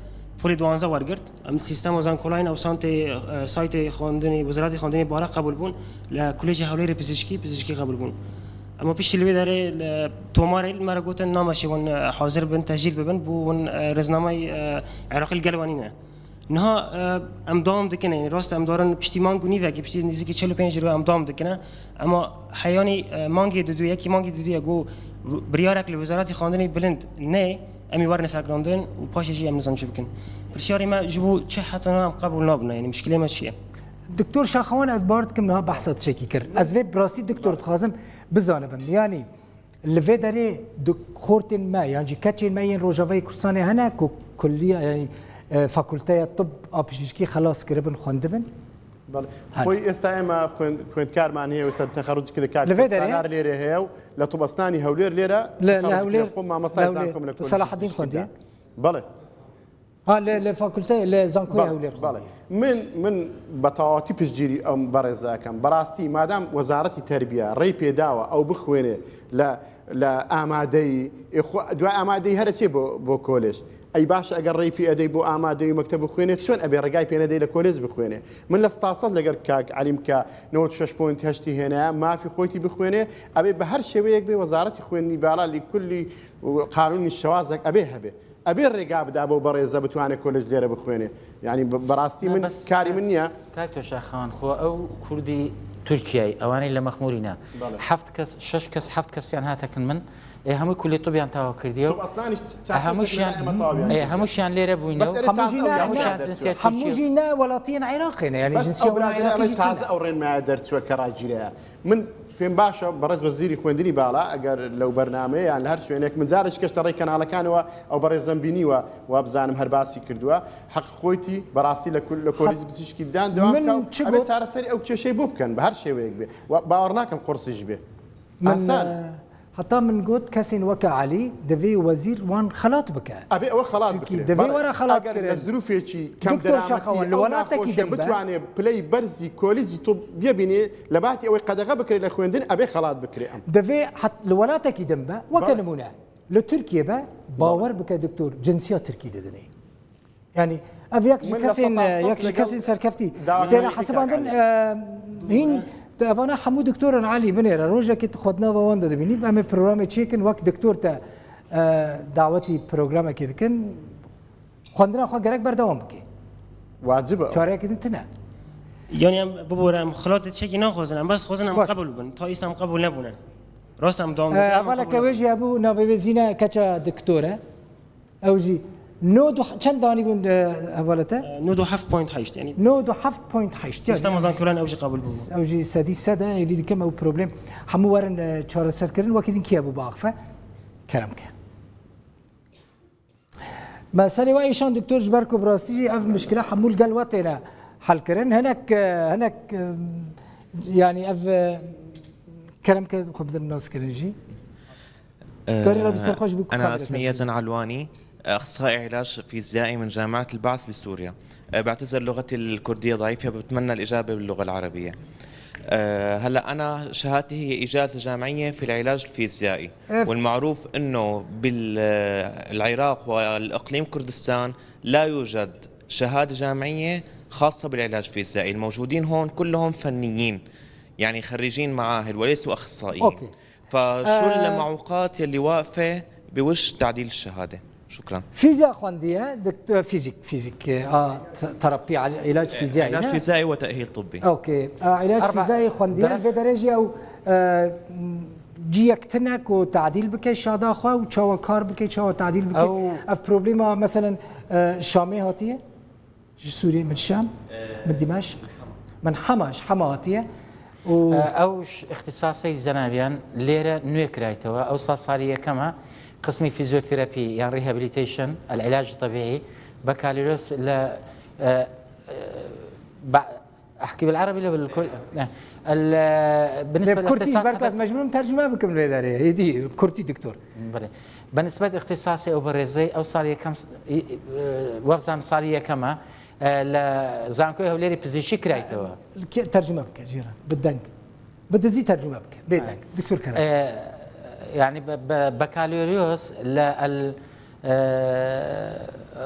Polê duwanzdeh wergirt. Em sîstema zankolayîn ew santê, e, saytê xwendinê, Wezareta Xwendinê Bala qebûl bûn. Li Kolêca Hewlêrê Pizîşkî, pizîşkî qebûl bûn. Ema piştî li wê derê li tomarê li me re gotin, nameşê hûn, e, hazir bin, tescîl bibin, bû hûn, e, rêznameyê, e, Iraqî li gel we nîne. Niha, e, em dewam dikin, yanî rast em darin piştî mang û nîvekê, piştî nêzîkî çil û pênc roj em dewam dikine. Ema heyanî, e, mangê didu, yekî mangê didu ye ku biryarek li Wezaretê Xwendinê Bilind neyê, em ê werin sekinandin û paşê jî em nizan çi bikin. Pirsyarê me ji bo çi heta niha em qebûl nabin, yanî muşkilê me çi ye? Doktor Şaxewan, ez bawer dikim niha behsa tiştekî kir. Ez vê bi rastî doktor dixwazim bizanibim. Yanî li vê derê du xortên me yan jî keçên me yên Rojavayê Kurdistanê hene ku kulliya, yanî, e, fakulteya tib a pizîşkî xelas kiribin, xwendibin? Belê. Hene. Xwî ئێستا ئێمە خوێند-، خوێندکارمان هەیە و سەر تەخەروج دکتۆر کاک Li vê derê Salar lêrê heye û لە تۆبەستانی هەولێر لێرە li, li تەخەروج Hewlêr, دکتۆر خۆم مامۆستای li Hewlêr, زانکۆم لە Selahaddin xwendiye. Belê. Ha, li, li fakulte, li Zankoya Hewlêr xwendiye. Belê. Min, min بە تەواوەتی پشتگیری ئەم بەڕێزە ئەکەم. بەڕاستی مادام وەزارەتی تەربیە ڕێی پێداوە ئەو بخوێنێ لە، لە ئامادەیی، ئێ خۆ، دوای ئامادەیی هەرە چێ بۆ، بۆ کۆلێژ؟ ئەی باشە ئەگەر ڕێی پێ ئەدەی بۆ ئامادەیی مەکتەب بخوێنێ، چۆن ئەبێ ڕێگای پێ نەدەی لە کۆلێژ بخوێنێ؟ من لە ستا سەد لەگەر کاک عەلیم کە نەوەد و شەش پۆینت هەشتی هێنایە، مافی خۆیتی بخوێنێ، ئەبێ بە هەر شێوەیەک بێ وەزارەتی خوێندنی بالا لە کولی قانونی شەوازێک ئەبێ هەبێ. ئەبێ ڕێگا بدا بۆ بەڕێزە بتوانێت کۆلێژ لێرە بخوێنێ. یعنی بە-، بەڕاستی من، بەس کاری من نییە. کاک تۆشا خان، خۆ ئەو کوردی تورکیای، ئەوانەی لە مەخموری نا. بەڵێ. هەفت کەس، شەش کەس، هەفت کەسیان هاتەکن من. ئێ، هەمووی کولی طبیان تەواو کردیە و تۆ ئەسلانیش چ-، ئێ، هەمووشیان، چاکەی ئێ، هەمووشیان لێرە بووینە بەس و ئێرە تازە ئەو هەمووشیان یاوەشیان جنسیەت تورکیە. هەمووشی نە وڵاتیان عێراقێنە، یعنی بەس ئەو جنسیەت برادەرە ئەڵێ عێراقی تازە ئەو ڕێنمایە دەرچووە کە ڕاگیرەیە. من پێم باشە بەڕێز وەزیری خوێندنی باڵا، ئەگەر لەو بەرنامەیە یان لە هەر شوێنێک، من جارێک گەشتە ڕێی کەناڵەکانەوە ئەو بەڕێزەم بینیوە، وا بزانم هەر باسی کردووە. حەق خۆیتی بەڕاستی لە کول-، لە کۆلیزی پزیشکی دان دەوام بکە و ئەبێ چارەسەری ئەو کێشەی بۆ بکەن بە هەر شێوەیەک بێ. و باوەڕ ناکەم قورسیش بێ. ئاسان. ئە، هەتا من گوت کەسین وەکە عەلی دەبێ وەزیر وان خەلات بکە. ئەبێ ئەوە خەلات بکرێ. دەبێ وەرە خەلات کرێ. لە ظروفێکی کەم دەرامەتی ئەو نەخۆشە بتوانێ پلەی بەرزی کۆلیجی طب بیەبینێ، لە باتی ئەوەی قەدەغە بکرێ لە خوێندن، ئەبێ خەلات بکرێ ئەم. دەبێ حت-، لە وڵاتێکی دم بە، وەکە نمونە، لە تورکیە بە، باوەڕ بکە دکتۆر، جنسیات تورکی دەدنێ. یعنی، ئەڤ یەک ژی کەسین، یەک ژی کەسین سەرکەفتی. تێرە حەسەباندن، ئە، هین، ئەڤانە هەموو دکتۆرن عەلی بنێرە. ڕۆژێکی خۆت ناوە وان دەدەبینی، ئەمێ پرۆگرامێ چێکن، وەک دکتۆر تە، ئە، داوەتی پرۆگرامێکی دکن، خوندنا خۆ گەرەک بەردەوام بکەی. واجبە. چارەیەکی دن تنە. یانی ئەم ببوورە، ئەم خڵاتێ چێکی ناخوازن، ئەم بەس خوازن ئەم قبول بن. تا ئیستا ئەم قبول نەبوونە. ڕاست ئەم داوام ئە، ئەڤالە کە وێژی هەبوو، ناوێ وێ زینە کەچە دکتۆرە. ئەو ژی نۆ دو چەند دانی بوون، ئە، هەوالەتە؟ نۆ دو هەفت پۆینت هەشت، یعنی. نۆ دو هەفت پۆینت هەشت، یعنی. سیستەما زانکۆلان ئەو ژی قبول بوو. ئەو ژی سەدی سەدە، ئێوی دکەم ئەو پرۆبلێم هەموو وەرن، ئە، چارەسەر کردن، وەکی دن کیە بوو باخفە؟ کەرەم کە. مەسەلێ وە ئیشان دکتۆر ژبەر کو بڕاستی ژی ئەو مشکلە هەموو گەل وە تێنە حەل کردن. هەنەک، ئە، هەنەک، ئە، یعنی ئەو، ئە، کەرەم کە خۆ بدن ناس کردن ژی. تکاری ربی سەرخۆش بوو. أنا اسمي يزن علواني، أخصائي علاج فيزيائي من جامعة البعث بسوريا. أه، بعتذر لغتي الكردية ضعيفة، بتمنى الإجابة باللغة العربية. أه، هلأ أنا شهادتي هي إجازة جامعية في العلاج الفيزيائي. والمعروف إنه بالعراق والإقليم كردستان لا يوجد شهادة جامعية خاصة بالعلاج الفيزيائي. الموجودين هون كلهم فنيين، يعني خريجين معاهد وليسوا أخصائيين. فشو المعوقات يلي واقفة بوش تعديل الشهادة؟ شكرا. فيزياء خوندية، دكتور فيزيك، فيزيك، آه، ت-، تربي على علاج فيزيائي، علاج فيزيائي وتأهيل طبي. أوكي. آه، علاج فيزيائي خوندية، درس. في درجة أو، آه، جيك تنك وتعديل بكي شادا خوا وشاوا كار بكي شاوا تعديل بكي. أو أف بروبليما مثلا، آه، شامي هاتية؟ Ji Sûriyê, min Şam, min Dîmeşq, min Hema, ji Hema hatiye û ئەو ئیختیساسەی زەناویان لێرە نوێ کرایتەوە. ئەو سا ساڵی یەکەمە قسمی فیزیۆتێرەپی یان ریهابیلیتەیشن، العلاج طبیعی، بەکالۆریۆس لە، ئە، ئە، بە-، أحكي بالعربي ولا بالكردي؟ آه. ال-، بالنسبة للكردي، للاختصاص بركز هذا مجنون ترجمة بكم لي داري. هيدي كردي دكتور. بەڵێ. بە نسبەت ئیختیساسی ئەو بەڕێزەی ئەو ساڵ یەکەم س-، ئی-، ئە، وەبزانم ساڵی یەکەمە، ئە، لە زانکۆی هەولێری پزیشکی کرایتەوە. کێ تەرجمە بکە، جیران. بە دەنگ. بە دزی تەرجمە بکە. بێ دەنگ. دکتۆر کەرەم. ئە، یعنی بە، بە، بەکالۆریۆس لە ئەل-، ئە،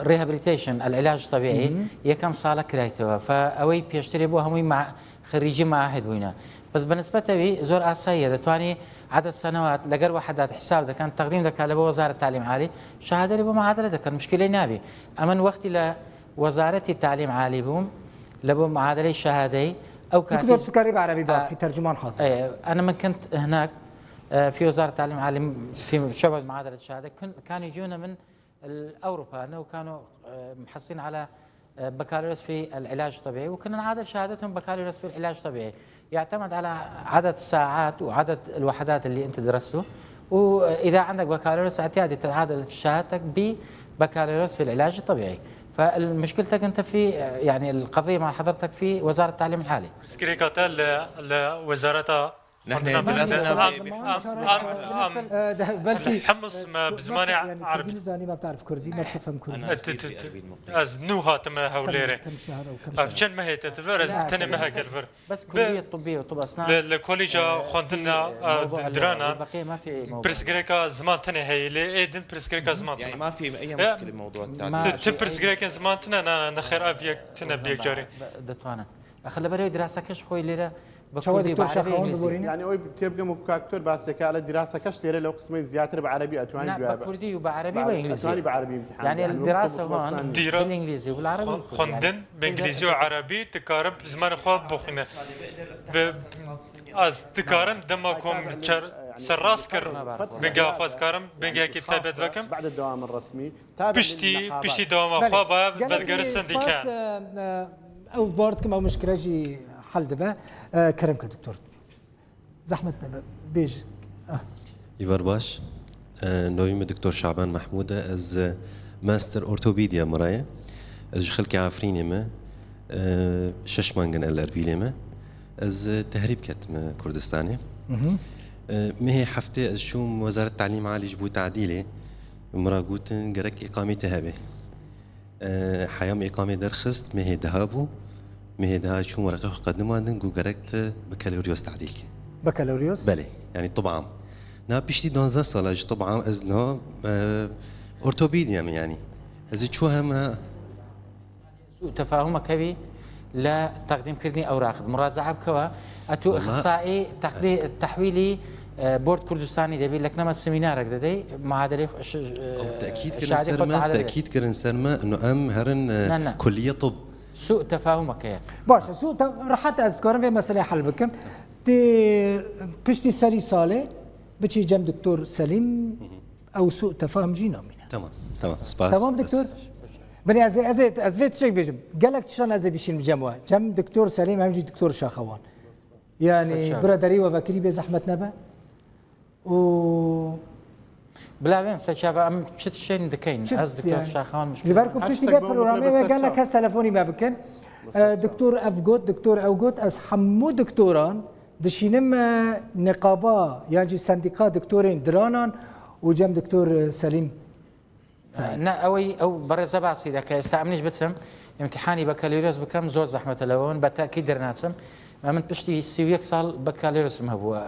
rehabilitation، العلاج الطبيعي، یەکەم ساڵە کرایتەوە. فە ئەوەی پێشترێ بۆ هەمووی مع-، خريجي معاهد بووینە. بەس بە نسبەتەوی زۆر ئاساییە. دەتوانی عدد سنوات لەگەر وحدات حساب دەکەن، تەقدیم دەکات لە بۆ وەزارەت تعلیم عالی، شەهادەی بۆ معادلە دەکەن، مشکلەی نابی. ئەمن وەختی لە وەزارەتی تعلیم عالی بووم، لە بۆ معادلەی شەهادەی، ئەو کاتی دکتۆر سوکاری بە عەرەبی بە، آه، فی تەرجمان حاضر. إيه، أنا من كنت هناك، آه، في وزارة التعليم العالي في شعبة معادلة الشهادة، كن-، كانوا يجونا من الأوروبا، أنه كانوا، آه، محصلين على، آه، بكالوريوس في العلاج الطبيعي، وكنا نعادل شهادتهم بكالوريوس في العلاج الطبيعي. يعتمد على عدد الساعات وعدد الوحدات اللي أنت درسته، وإذا عندك بكالوريوس اعتيادي تتعادل شهادتك ببكالوريوس في العلاج الطبيعي. فمشكلتك أنت في، يعني، القضية مع حضرتك في وزارة التعليم العالي. Pirsgirêka te li, li wezareta نحن xwendina درسنا bilind. Am, am, am, Ee, de-, belki, حمص e, ma bi zimanê yani, erb. Kurdî zanî, ma btarif Kurdî, ma btifem Kurdî. Ti, ti, ti. Ez nû hatime Hewlêrê. Ev çend mehê te li vir, ez bi tenê meheke li vir. بس كلية طبية وطب أسنان. Li, li kolîca xwendina, e, diranan, pirsgirêka ziman tenê heye, lê ê din pirsgirêka ziman tune. يعني ما في أي مشكلة بموضوع التعليم. Ti, ti pirsgirêkên ziman tune, na, na, nexêr, ev yek tune bi yek carî. دەتوانن. ئەخە لەبەرەوەی دراسەکەش خۆی لێرە بە کوردی و بە عەرەبی ئینگلیزی. یعنی ئەوەی تێبگەم و کاکتۆر باسێکە لە دراسەکەش لێرە لەو قسمەی زیاتر بە عەرەبی ئەتوانی بە کوردی و بە عەرەبی بە ئینگلیزی. ئەتوانی بە عەرەبی امتحان یعنی الدراسة هون بالإنجليزي والعربي. Xwendin bi îngilîzî û erebî dikarim zimanê xwe bixwîne. Bi, ez dikarim dema ku min çer-, serrast kir bingeha xwe, ez karim bingehekî taybet vekim. Piştî, piştî dewama xwe ve vedigerin sendîke. Ew bar dikim, ew mişkile jî hel dibe. E, kerem ke doktor. Zehmet nebe, bêj. Ah. Îvar baş. E, navî min Doktor Şaban Mahmûd e. Ez, e, Master Ortopediya min re ye. Ez ji xelkê Efrînê me. E, şeş mangin el Erbîlê me. Ez, e, tehrîb ketime Kurdistanê. Mhm. E, mehê heftê ez çûm Wezaret Telîm Alî ji bo tadîlê. Min re gotin gerek îqamê te hebe. E, heya min îqamê derxist, mehê deha bû. Mehê deha çûm wereqê xwe qedimandin, got gerek tu bakaloriyos tadîl ke. Bakaloriyos? Belê, yani tib am. Na piştî duwazdeh sala ji tib am ez niha, e, ortopediya me yani. Ez ê çû hem, e, سوء تفاهمك هبي لتقديم كردني أوراق مراجعة بكوا. أتو إخصائي تقدي-، تحويلي، آه، بورد كردستاني دبي لك نما سيمينارك ددي معادلة خ-، ش-، آه، تأكيد كرن شهادة سرمة، معادلة. تأكيد كرن سرمة إنه أم هرن، آه، لا، لا. كلية طب. سوء تفاهمك يا. باشە، سوء ت-، ڕەحەت ئەز دکارم vê meseleyê hel bikim. Tê piştî serî salê biçî cem دکتۆر سەلیم، ئەو سوء تفاهم jî namîne. Tamam, tamam. Spas. Tamam, doktor. Binê ez, ez, ez vê tiştek bêjim. Gelek tiştan ez ê bişînim cem we. Cem doktor Selîm hem jî doktor Şaxewan. Yani, bira derî we vekirî bê zehmet nebe. û Bila vêm seçava em çi tişên dikeyn. Ez doktor Şaxewan mişkil. Ji ber ku piştî vê programê we gelek kes telefonî me bikin. E, doktor ev got, doktor ew got, ez hemû doktoran dişînim, e, niqaba yan jî sendîka doktorên diranan û cem doktor, e, Selîm. Ne, ew ê, ew berêze basî deke. Êsta em nîş biçim, îmtîhanî bakalorîos bikim, zor zehmet e lewe min, be tekîd dernaçim. Me min piştî sî û yek sal bakalorîosim hebû.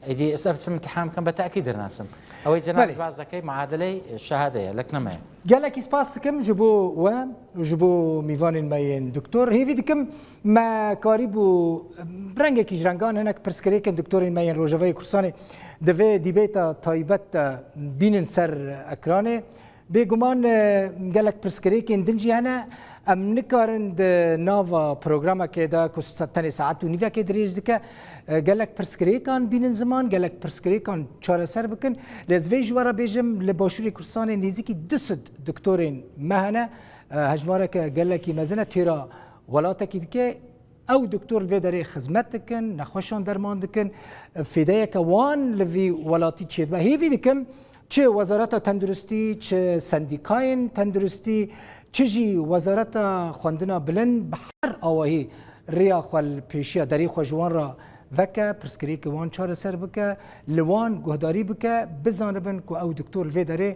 Êdî ez biçim îmtîhan bikim, be tekîd dernaçim. Ew ê cenab baz dekey, muadiley şehade ye, lekneme ye. Gelekî spas dikim ji bo we, ji bo mîvanên me yên doktor. Hêvî dikim me karîbû rengekî ji rengan hinek pirsgirêkên doktorên me yên Rojavayê Kurdistanê di vê dîbêta taybet de bînin ser ekranê. Bêguman, e, gelek pirsgirêkên din jî hene. Em nikarin di nava programekê de ku se-, tenê saet û nîvekê dirêj dike, e, gelek pirsgirêkan bînin ziman, gelek pirsgirêkan çareser bikin. Lê ez vê ji we re bêjim, li Başûrê Kurdistanê nêzîkî du sed doktorên me hene. E, hejmareke gelekî mezin e, têra welatekî dike. Ew doktor li vê derê xizmet dikin, nexweşan derman dikin, fêdeyeke wan li vî welatî çêdibe. Hêvî dikim, çi Wezareta Tenduristî, çi sendîkayên tenduristî, çi jî Wezareta Xwendina Bilind bi her awahî rêya xwe li pêşiya derê xwe ji wan re veke, pirsgirêkê wan çareser bike, li wan guhdarî bike, bizanibin ku ew doktor li vê derê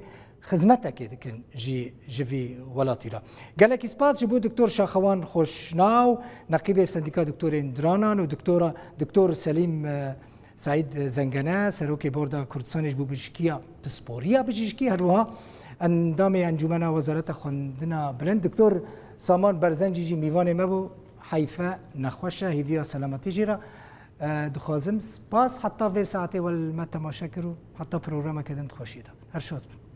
xizmetekê dikin jî ji vî welatî re. Gelekî spas ji bo Doktor Şaxewan Xoşnaw, neqîbê Sendîka Doktorên Diranan û Doktora, Doktor Selîm, e, Seîd Zengene, Serokê Borda Kurdistanê ji bo Bijîşkiya, Pisporiya Bijîşkî, her wiha Endamê Encûmena Wezareta Xwendina Bilind, Doktor Saman Berzencî jî mîvanê me bû. Heyfe, nexweş e, hêviya selametî jî re. E, dixwazim spas heta vê saetê we li me temaşe kir û heta programeke din di xweşiyê de. Her şad bin.